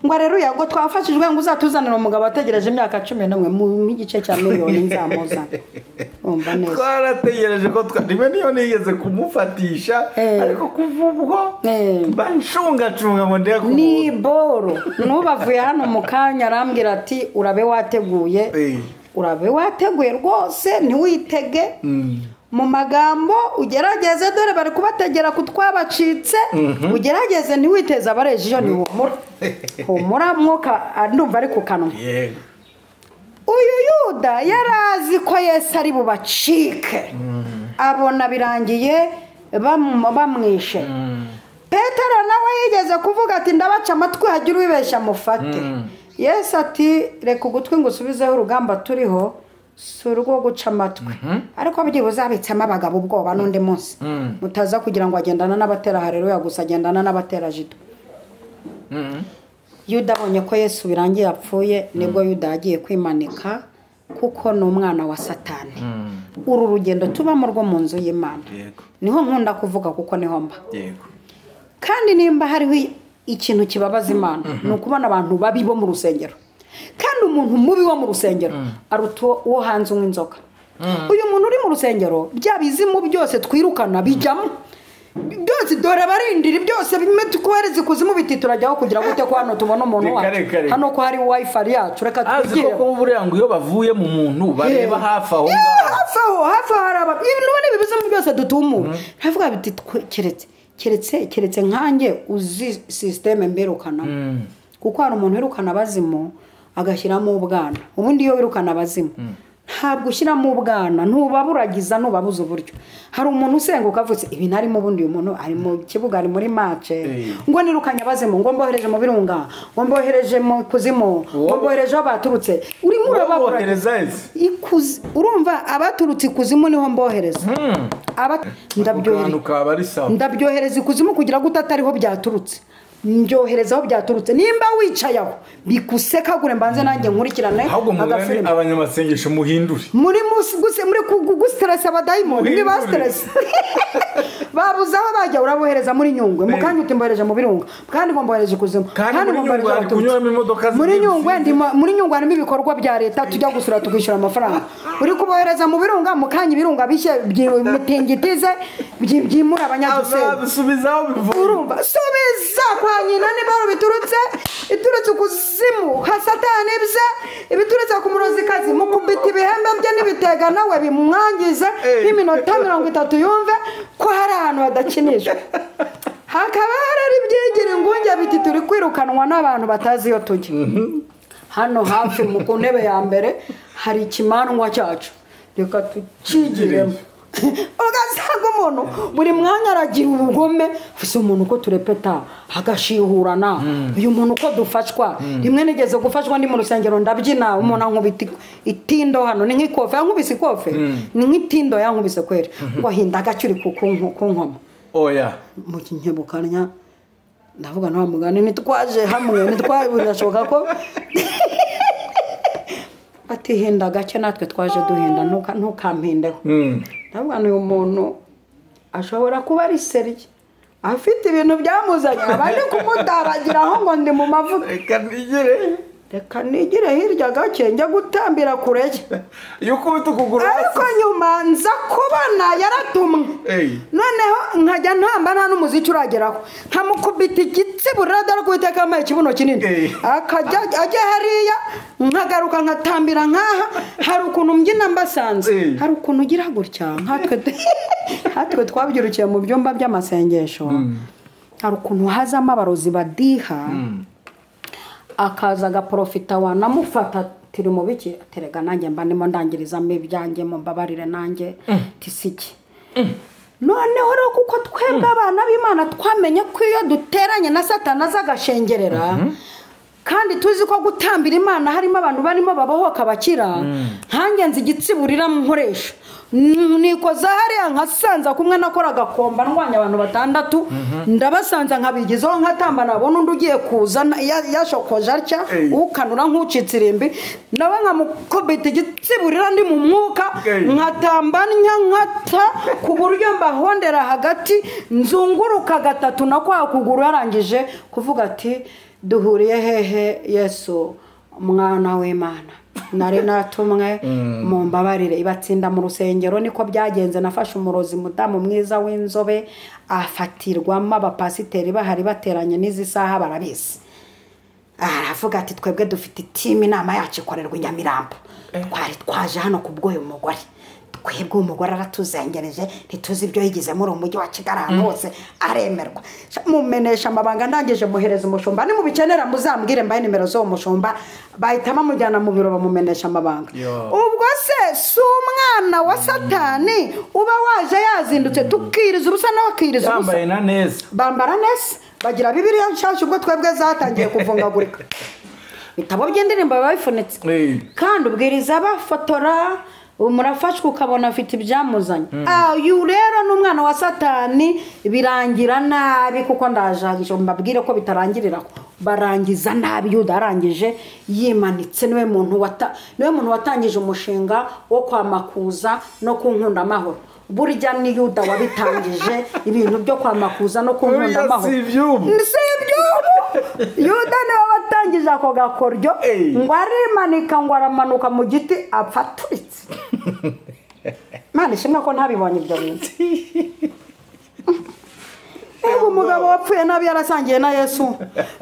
Ngo areruya ngo twafashijwe ngo uzatuzanira umugabo ategereje imyaka 11 mu igice cya miliyoni nzamuzana. Umva neza. Twarategereje ko rimwe niyo nigeze kumufatisha, ariko kuva ubwo banshungacunga ngo ndeke kumubona. Ni boro. Nubavuye hano mu kanya arambwira ati urabe wateguye. Urabe wateguye rwose ntiwitege. Mu magambo ugerageze, dore bari kubategera kutwabacitse, ugerageze ntiwiteze abareje iyo ni humura. Humura mwuka ndumva ari ku kanwa. Uyu Yuda yarazi ko Yesu ari bubacike. Abona birangiye bamwishe. Petero nawe yigeze kuvuga ati ndabaca amatwi hagira uwibeshya mufate. Yesu ati reka ugutwi ngo usubizeho urugamba turiho si urwo guca amatwi. Ariko byibuze abitsemo abagabo ubwoba n'undi munsi. Mutaza kugira ngo agendana n'abatera haleluya gusa, agendana n'abatera jido. Yuda abonye ko Yesu birangiye apfuye, nibwo Yuda yagiye kwimanika Kuko ni umwana wa Satani. Uru rugendo tubamo rwo mu nzu y'Imana. Niho nkunda kuvuga kuko niho mba. Kandi nimba hariho ikintu kibabaza Imana ni ukubona abantu babi bo mu rusengero. Kandi umuntu mubi wo mu rusengero aruta uwo hanze unywa inzoga. Uyu muntu uri mu rusengero bya bizimu byose twirukana bijyamo. Byose dore barindira byose bimwe tukohereza ikuzimu biti turajyaho kugira gute ko hano tubona umuntu wacu. Hano ko hari wifi yacu reka twigire. Azi ko buriya ngo iyo bavuye mu muntu bareba hafi aho ngaho. Hafi aho haraba. Ibintu ni bizimu byose dutumura. Ndavuga biti keretse nkanjye uzi systeme mberukana. Kuko hari umuntu wirukana abazimu agashyiramo ubwana. Ubundi iyo wirukana abazimu ntabwo ushyiramo ubwana, ntubaburagiza, ntubabuza uburyo. Hari umuntu usenga ukavutse ibi ntarimo, ubundi uyu muntu ari mu kibuga, ari muri match, ngo nirukanye abazimu, ngo mbohereje mu birunga, ngo mbohereje mu kuzimu, ngo mbohereje aho baturutse. Urimo urababuragiza. Urumva abaturutse ikuzimu niho mbohereza. Ndabyohereza ikuzimu kugira ngo utatariho byaturutse. Mbyohereza aho byaturutse. Nimba wicaye aho bikusekagure mbanze nanjye nkurikirane agafilime. Abanyamasengesho muhindure. Muri muri gustress abadayimoni ni ba stress. Babuze aho bajya urabohereza muri Nyungwe, mukanya utimbohereje mu birunga, kandi ngombohereje ikuzimu. Kandi muri Nyungwe ndimo, muri Nyungwe harimo ibikorwa bya leta tujya gusura tukishyura amafaranga. Uri kubohereza mu birunga, mukanya ibirunga bishye mitingitize byimura abanyagisenyi. Subiza urumva subiza kwa nyina niba biturutse iturutse kuzimu ha Satani bye ibiturutse ku murozikazi mukubita ibihembe bye n'ibitega nawe bimwangize nk'iminota 30 yumve ko hari ahantu hadakinishwa. Hakaba hari ibyigira ingunge biti turi kwirukanwa n'abantu batazi iyo tujya. Hano hafi mu kuntebe ya mbere hari ikimanwa cyacu, reka tukigiremo. Ugasanga umuntu buri mwanya aragira ubugome, ufise umuntu uko turepeta agashihurana, uyu muntu uko dufashwa. Rimwe nigeze gufashwa ndi mu rusengero ndabyina, umuntu ankubita itindo hano, ni nk'ikofe yankubise ikofe, ni nk'itindo yankubise kweri, ngo hinda gacuri ku nkoma. Oya mu kinyebukanya ndavuga nta mugani nitwaje hamwe nitwaje birashoboka ko ati hinda gake natwe twaje duhinda ntukampindeho. Ndavuga uyu muntu ashobora kuba ari seriye afite ibintu byamuzanye abandi kumudabagiraho ngo ndi mu mavuta. Reka nigire hirya gake njya gutambira kure ye. Yukubita ukuguru hasi. Ariko nyuma nza kubona yaratumwe. Noneho nkajya ntamba nta n'umuziki urageraho, nkamukubita igitsibura dore ko Uwiteka yampaye ikibuno kinini, akajya ajya hariya nkagaruka nkatambira nkaha. Hari ukuntu mbyina mbasanze, hari ukuntu ugira gutya nkatwe twabyirukiye mu byumba by'amasengesho. Hari ukuntu hazamo abarozi badiha, akaza agaprofita wanamufata tiri mu biki terega nanjye mba ndimo ndangirizamo ibyanjye mumbabarire nanjye tisiki. Noneho rero kuko twebwe abana b'Imana twamenye ko iyo duteranye na Satani azagashengerera, kandi tuzi ko gutambira Imana harimo abantu barimo babohoka bakira, nkanjye nzi igitsiburira nkoresha nikoza hariya nkasanza kumwe nakora agakomba ndwanya abantu batandatu, ndabasanza nkabigizaho nkatamba, nabona undi ugiye kuza yashokoje atya ukanura nk'ucitse irimbi, nawe nkamukubita igitsiburira ndi mu mwuka nkatamba nkata ku buryo mbahondera hagati nzunguruka gatatu na kwa kuguru. Yarangije kuvuga ati duhuriye hehe Yesu mwana w'Imana, nari natumwe mumbabarire. Ibatsinda mu rusengero niko byagenze. Nafashe umurozi mudamu mwiza w'inzobe afatirwamo abapasiteri bahari bateranye n'izi saha barabizi. Aravuga ati twebwe dufite team, inama yacu ikorerwa i Nyamirambo, twari twaje hano kubw'uyu mugore, twebwe umugore aratuzengereje ntituzi ibyo yigize muri umujyi wa Kigali ahantu hose aremerwa. Mumenesha amabanga ndangije muhereza umushumba, nimubikenera muzambwire mbahe nimero z'uwo mushumba. Bahita bamujyana mu biro bamumenesha amabanga. Ubwo se si umwana wa Satani uba waje yazindutse tukiriza ubusa nawe akiriza ubusa. Bambaye na neza, bambara neza, bagira Bibiliya nshyashya ubwo twebwe zatangiye kuvungagurika. Ibitabo by'indirimbo biba bifunitse, kandi ubwiriza bafotora murafashwa ukabona afite ibyamuzanye. Uyu rero ni umwana wa Satani birangira nabi, kuko ndaje mbabwire ko bitarangirira Barangiza nabi. Yuda arangije yimanitse, niwe muntu watangije umushinga wo kwamakuza no kunkunda amahoro. Burya ni Yuda wabitangije ibintu byo kwamakuza no kunkunda amahoro. Si iby'ubu. Yuda niwe watangije ako gakoryo, ngo arimanika ngo aramanuka mu giti apfa aturitse. Mana ishimwe ko ntabibonye ibyo bintu. Mbega umugabo wapfuye nabi yarasangiye na Yesu.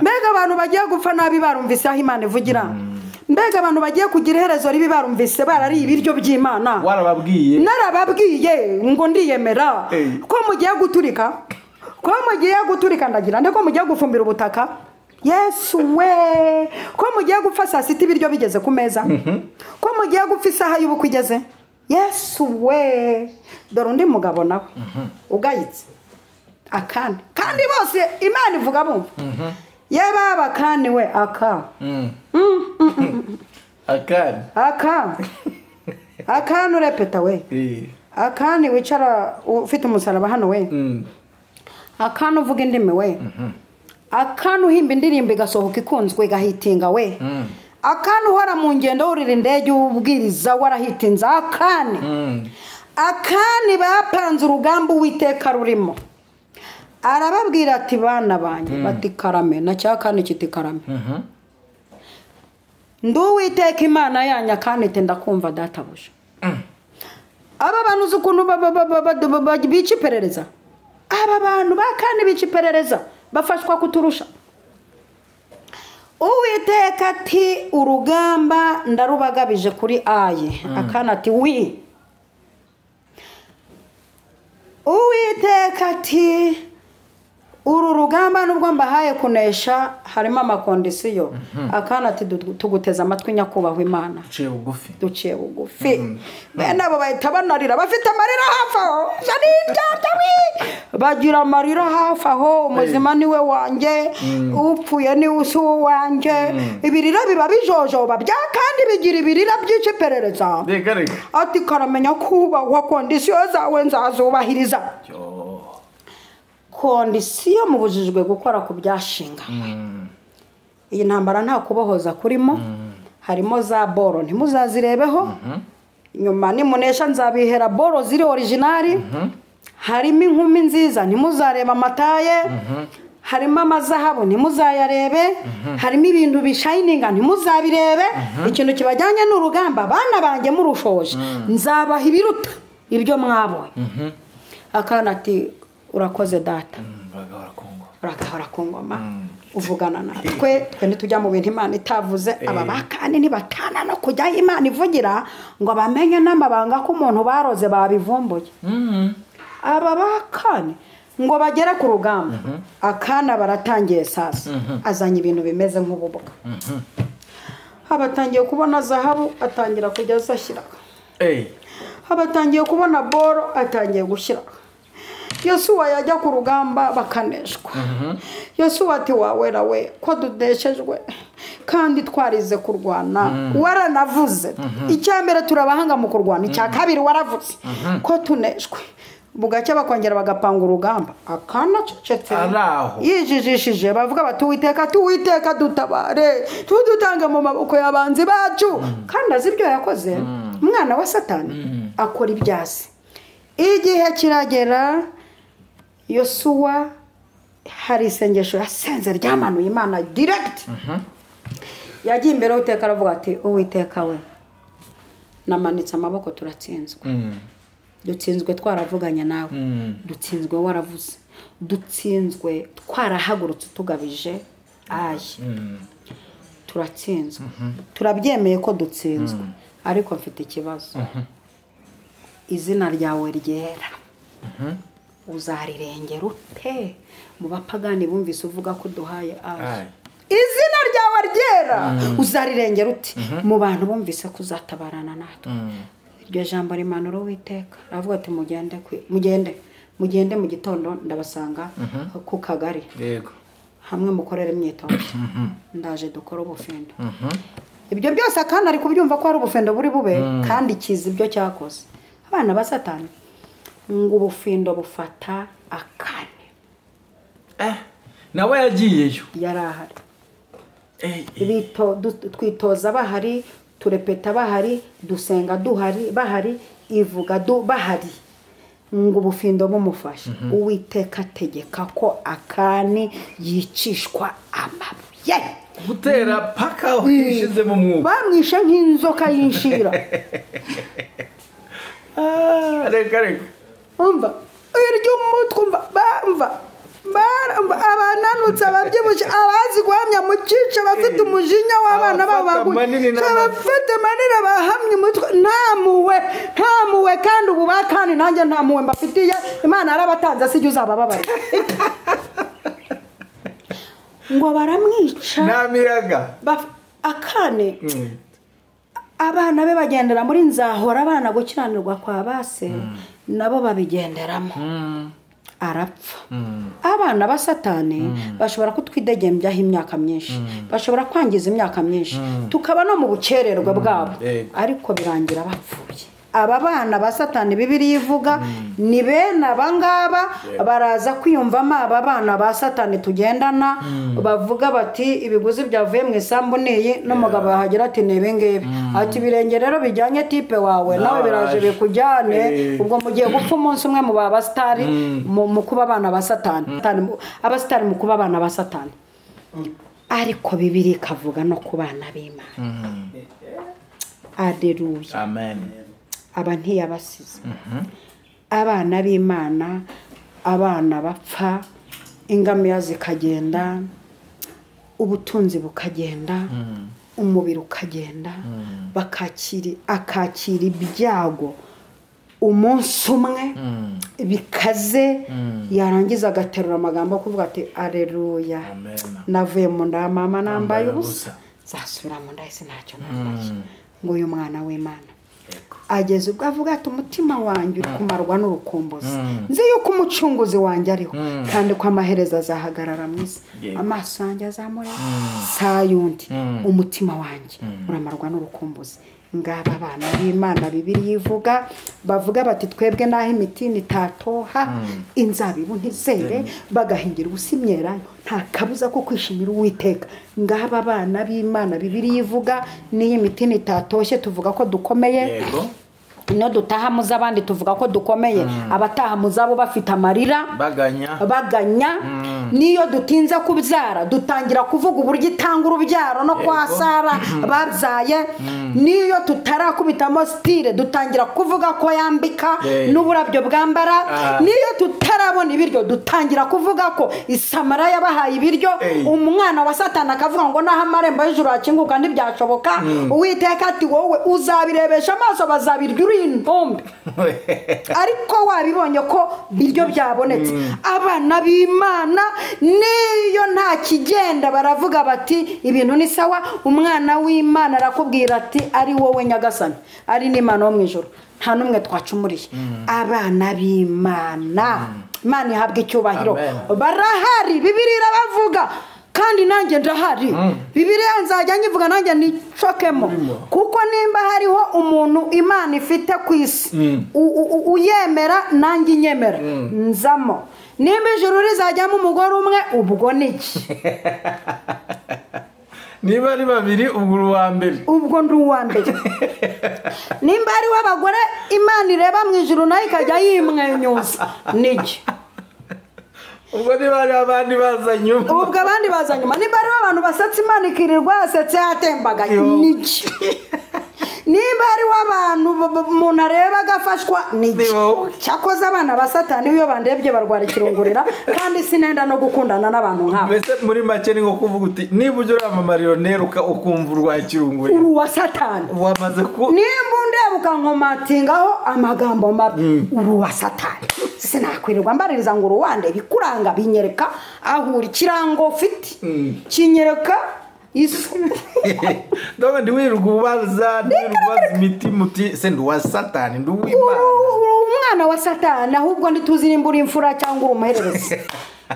Mbega abantu bagiye gupfa nabi barumvise aho Imana ivugira. Mbega abantu bagiye kugira iherezo ribi barumvise barari ibiryo by'Imana. Warababwiye. Narababwiye ngo ndiyemera ko mugiye guturika. Ko mugiye guturika ndagira ndeko mugiye gufumbira ubutaka. Yesu we, ko mugiye gupfa saa sita ibiryo bigeze ku meza. Ko mugiye gupfa isaha y'ubukwe igeze. Yesu we, dore undi mugabo nawe ugayitse. Akani kandi bose Imana ivuga bumva. Yeba bakani we aka. Akani. Aka. Akani urepeta we. Akani wicara ufite umusaraba hano we. Akani uvuga indimi we. Akani uhimba indirimbo igasohoka ikunzwe igahitinga we. Akani uhora mu ngendo urira indege ubwiriza warahitinze. Akani. Akani bapanze urugamba Uwiteka rurimo. Arababwira ati bana banjye bati karame na cyakane kiti karame. Ndi Uwiteka Imana yanyu. Akani ati ndakumva databuja. Aba bantu uzi ukuntu bica iperereza. Aba bantu bakani bica iperereza bafashwa kuturusha. Uwiteka ati urugamba ndarubagabije kuri Ayi. Akani ati wi. Uwiteka ati uru rugamba nubwo mbahaye kunesha harimo amakondisiyo. Akana ati tuguteza amatwi nyakubahwa Imana. Duciye bugufi. Duciye bugufi. Bene abo bahita banarira bafite amarira hafi aho. Bagira amarira hafi aho. Umuzima niwe wanjye, upfuye ni usi wanjye. Ibirira biba bijojoba bya kandi bigira ibirira byica iperereza. Ati karamenya kubahwa kondisiyo zawe nzazubahiriza. Kondisiyo mubujijwe gukora ku byashinganywe. Iyi ntambara nta kubohoza kurimo. Harimo za boro ntimuzazirebeho. Nyuma nimunesha nzabihera boro ziri originali. Harimo inkumi nziza ntimuzareba amataye. Harimo amazahabu ntimuzayarebe. Harimo ibintu bishininga ntimuzabirebe. Ikintu kibajyanye n'urugamba bana banjye murushoje nzabaha ibiruta ibyo mwabonye. Akana ati urakoze data. Uragahora ku ngoma. Uvugana natwe twe ntitujya mu bintu Imana itavuze. Aba bakani nibatana no kujya Imana ivugira ngo bamenye n'amabanga ko umuntu baroze babivumbuye. Aba bakani ngo bagere ku rugamba. Akana baratangiye sasa. Azanye ibintu bimeze nk'ububoka. Abatangiye kubona zahabu atangira kujya azashyira. Abatangiye kubona boro atangiye gushyira. Yosuwa yajya ku rugamba bakaneshwa. Yosuwa ati wawera we ko dudeshejwe kandi twarize kurwana. Waranavuze. Icya mbere turabahanga mu kurwana, icya kabiri waravuze ko tuneshwe. Bugacya bakongera bagapanga urugamba. Akana cecetse yijijishije bavuga bati Uwiteka tuwiteka dutabare tudutange mu maboko y'abanzi bacu. Kandi azi ibyo yakoze. Umwana wa Satani akora ibyasi. Igihe kiragera Yosuwa hari isengesho yasenze ryamanuye Imana direct. Yagiye imbere y'Uwiteka aravuga ati Uwiteka we namanitse amaboko turatsinzwe. Dutsinzwe twaravuganye nawe. Dutsinzwe waravuze. Dutsinzwe twarahagurutse tugabije Ayi. Turatsinzwe. Turabyemeye ko dutsinzwe. Ariko mfite ikibazo. Izina ryawe ryera uzarirengera ute mu bapagani bumvise uvuga ko duhaye Ayi? Izina ryawe ryera uzarirengera ute mu bantu bumvise ko uzatabarana natwe? Iryo jambo rimanura Uwiteka aravuga ati mugende mugende mu gitondo ndabasanga ku kagari. Yego. Hamwe mukorere imyitozo. Ndaje dukora ubufindo. Ibyo byose akana ari kubyumva ko ari ubufindo buri bube kandi kizi ibyo cyakoze. Abana ba Satani ngo ubufindo bufata akane. Nawe yagiyeyo. Yarahari. Twitoza bahari, turepeta bahari, dusenga duhari bahari, ivuga bahari. Ngo ubufindo bumufashe. Uwiteka ategeka ko Akani yicishwa amabuye. Gutera paka ushize mu mwuka. Bamwishe nk'inzoka y'inshira. Reka reka. Umva, iryo umutwe umva, bamva. Abananutse, ababyibushye, abazi guhamya mu cyice, bafite umujinya w'abana babo, abafite manini bahamye umutwe, nta muwe kandi ubu bakani nanjye nta muwe mbafitiye. Imana yarabatanze, sijya uzabababara. Ngo baramwica nta miyaga. Akane abana be bagendera muri nzahora abana gukiranirwa kwa base, nabo babigenderamo. Arapfa. Abana ba Satani bashobora kutwidegembyaho imyaka myinshi, bashobora kwangiza imyaka myinshi, tukaba no mu bukererwa bwabo, ariko birangira bapfuye. Aba bana ba Satani Bibiliya ivuga ni bene abangaba baraza kwiyumvamo. Aba bana ba Satani tugendana bavuga bati ibiguzi byavuye mu isambu niyi, n'umugabo yahagera ati ni ibi ngibi, ati ibirenge rero bijyanye tipe wawe nawe biraje bikujyane. Ubwo mugiye gupfa umunsi umwe mu ba sitari mu kuba abana ba Satani, abasitari mu kuba abana ba Satani. Ariko Bibiliya ikavuga no ku bana b'Imana. Alleluya, amen. Aba ntiyabasize. Abana b'Imana, abana bapfa, ingamiya zikagenda, ubutunzi bukagenda, umubiri ukagenda, akakira ibyago umunsi umwe bikaze, yarangiza agaterura amagambo kuvuga ati alleluya, navuye mu nda ya mama nambaye ubusa, nzasubira mu nda y'isi ntacyo nambaye. Ngo uyu mwana w'Imana ageze ubwo avuga ati umutima wanjye uri kumarwa n'urukumbuzi, nzi yuko umucunguzi wanjye ariho, kandi ko amaherezo azahagarara mu isi, amaso yanjye azamureba saa yundi, umutima wanjye uramarwa n'urukumbuzi. Ngaba abana b'Imana Bibiliya ivuga, bavuga bati twebwe naho imitini itatoha, inzabibu ntizere, bagahingira ubusa imyelayo, nta kabuza ko kwishimira Uwiteka. Ngaba abana b'Imana Bibiliya ivuga, n'iyo imitini itatoshye tuvuga ko dukomeye, no dutaha mu z'abandi tuvuga ko dukomeye, abataha mu zabo bafite amarira baganya. Niyo dutinze kubyara dutangira kuvuga uburyo itanga urubyaro no kwa Sara babyaye. Niyo tutarakubitamo style dutangira kuvuga ko yambika n'uburabyo bwambara. Niyo tutarabona ibiryo dutangira kuvuga ko Isamara yabahaye ibiryo. Umwana wa Satani akavuga ngo naho amarembo y'ijuru akinguka ntibyashoboka. Uwiteka ati wowe uzabirebesha amaso, bazabirya uri intombe. Ariko wabibonye ko biryo byabonetse. Abana b'Imana niyo nta kigenda baravuga bati ibintu ni sawa. Umwana w'Imana arakubwira ati ari wowe Nyagasani, ari n'Imana wo mu ijuru, nta n'umwe twacumuriye. Abana b'Imana, Imana ihabwa icyubahiro, barahari. Bibiliya irabavuga kandi nanjye ndahari. Bibiliya nzajya nyivuga nanjye nicokemo, kuko nimba hariho umuntu Imana ifite ku isi uyemera nanjye inyemera nzamo. Nimba ijuru rizajyamo umugore umwe, ubwo niki? Niba ari babiri, ubwo uri uwa mbere. Ubwo ndi uwa mbere. Nimba hariho abagore Imana ireba mu ijuru nayo ikajya yimwenyuza, niki? Ubwo niba ari abandi baza nyuma, ubwo abandi baza nyuma. Nimba ari abantu basatse Imana ikirirwa yasetse yatembagaye, niki? Nimba ari abantu umuntu areba agafashwa, niki? Cyakoze abana ba Satani iyo bandebye barwara ikirungurira, kandi sinenda no gukundana n'abantu nk'abo. Mbese muri make ni nko kuvuga uti niba ujya urama mariyoneri ukumva urwaye ikirungurira, uri uwa Satani. Wamaze ku nimba undeba ukankomatingaho amagambo mabi, uri uwa Satani. Sinakwirirwa mbaririza ngo uruwande, ibikuranga binyereka aho uri, ikirango ufite kinyereka isu. Ndabona ndi wirirwa ubaza, ndi wirirwa ubaza imitima uti se ndi uwa Satani, ndi uw'Imana. Umwana wa Satani, ahubwo ntituzi nimba uri imfura cyangwa uri umuhererezi.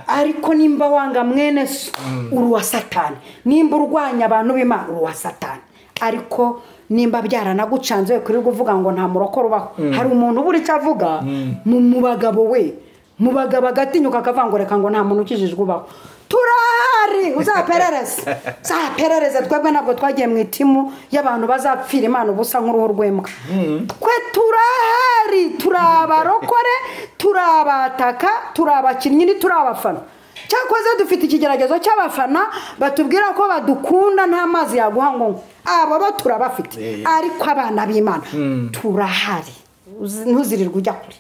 Ariko nimba wanga mwene so, uri uwa Satani. Nimba urwanya abantu b'Imana, uri uwa Satani. Ariko nimba byaranagucanze we kuri kuvuga ngo nta murokore ubaho, hari umuntu ubura icyo avuga mu bagabo we, mu bagabo agatinyuka akavuga ngo reka ngo nta muntu ukijijwe ubaho. Turahari. Turahari, uzaperereze. Uzaperereze, twebwe ntabwo twagiye mu itimu y'abantu bazapfira Imana ubusa nk'uruhu rw'imbwa. Twe turahari, turabarokore, turabataka, turabakinnyi, ntiturabafana. Cyakoze dufite ikigeragezo cy'abafana batubwira ko badukunda nta mazi yaguha ngo abo bo turabafite, ariko abana b'Imana turahari. Ntuzirirwe ujya kure,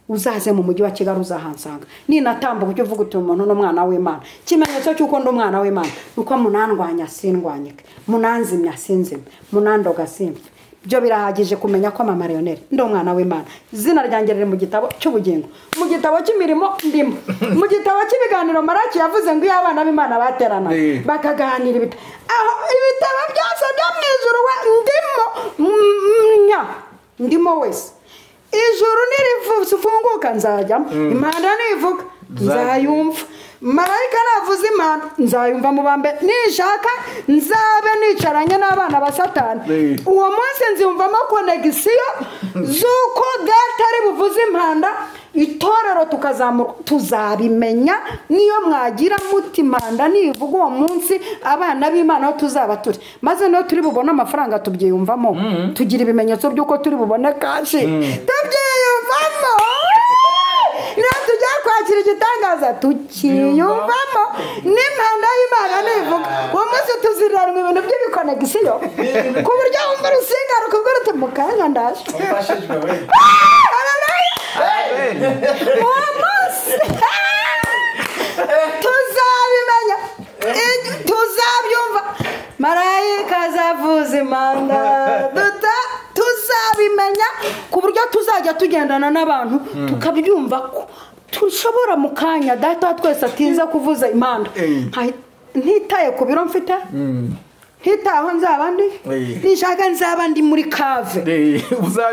uzaze mu mujyi wa Kigali uzahansanga. Ninatambuka ujye uvuga uti umuntu n'umwana w'Imana. Ikimenyetso cy'uko ndi umwana w'Imana nuko munandwanya sindwanyike, munanzimya sinzime, munandoga simpfe. Ibyo birahagije kumenya ko Mama Lionel ndi umwana w'Imana. Izina ryanjye riri mu gitabo cy'ubugingo, mu gitabo cy'imirimo ndimo, mu gitabo cy'ibiganiro Maraki yavuze ngo iyo abana b'Imana baterana bakaganira aho ibitabo byose byo mu ijuru ndimo, ndimo wese. Ijuru nirifunguka nzajyamo, impanda nivuga nzayumva, marayika navuze impanda nzayumva mu bambe, nishaka nzabe nicaranye n'abana ba Satani. Uwo munsi nziyumvamo konegisiyo z'uko data ari buvuze impanda, itorero tukazamurwa, tuzabimenya. Niyo mwagira muti impanda nivuga uwo munsi abana b'Imana aho tuzaba turi, maze niyo turi bubone amafaranga tubyiyumvamo, tugira ibimenyetso by'uko turi bubone kashi, tubyiyumvamo. Niyo tujya kwakira igitangaza tukiyumvamo, n'impanda y'Imana nivuga uwo munsi tuziranwa ibintu by'ibikonegisiyo ku buryo wumva urusinga rukubwira uti mu kanya ndaje. Uwo munsi tuzabimenya, tuzabyumva, marayika azavuza impanda, tuzabimenya ku buryo tuzajya tugendana n'abantu tukabyumva ko tushobora mu kanya data wa twese atinze kuvuza impanda. Ntitaye ku biro mfite, ntitaye aho nzaba ndi, nishaka nzaba ndi muri kave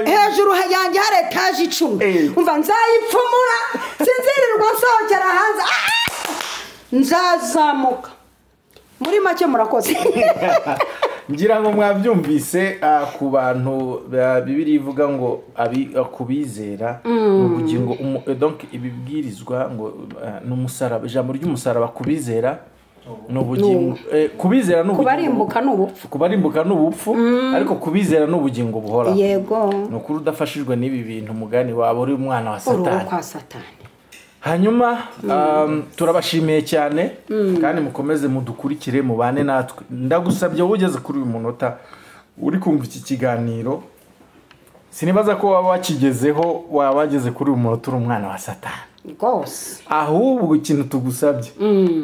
hejuru yanjye hari etaje 10, umva nzayipfumura, sinzirirwa nsohokera hanze, nzazamuka. Muri make murakoze. Ngira ngo mwabyumvise ku bantu Bibiliya ivuga ngo kubizera ubugingo, donc ibibwirizwa ngo n'umusaraba, ijambo ry'umusaraba kubizera n'ubugingo, kubizera n'ubugingo, kubarimbuka n'ubupfu, kubarimbuka n'ubupfu, ariko kubizera n'ubugingo buhoraho. Yego, nukuri udafashijwe n'ibi bintu mugani waba uri umwana wa Satani. Kwa Satani. Hanyuma turabashimiye cyane kandi mukomeze mudukurikire mubane natwe. Ndagusabye wowe ugeze kuri uyu munota uri kumva iki kiganiro, sinibaza ko waba wakigezeho, waba wageze kuri uyu munota uri umwana wa Satani rwose. Ahubwo ikintu tugusabye,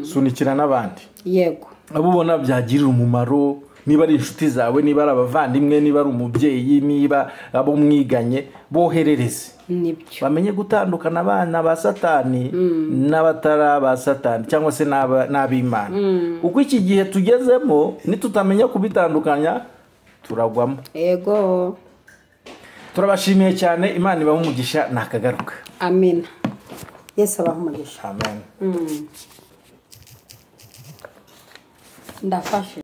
sunikira n'abandi. Yego, abo ubona byagirira umumaro, niba ari inshuti zawe, niba ari abavandimwe, niba ari umubyeyi, niba abo mwiganye, boherereze. Nibyo, bamenye gutandukana abana ba Satani n'abatara ba Satani cyangwa se n'ab'Imana. Uko iki gihe tugezemo nitutamenya kubitandukanya turagwamo. Yego, turabashimiye cyane, Imana ibahe umugisha, nakagaruka. Amen. Yesu abahe umugisha. Amen. Ndafashe.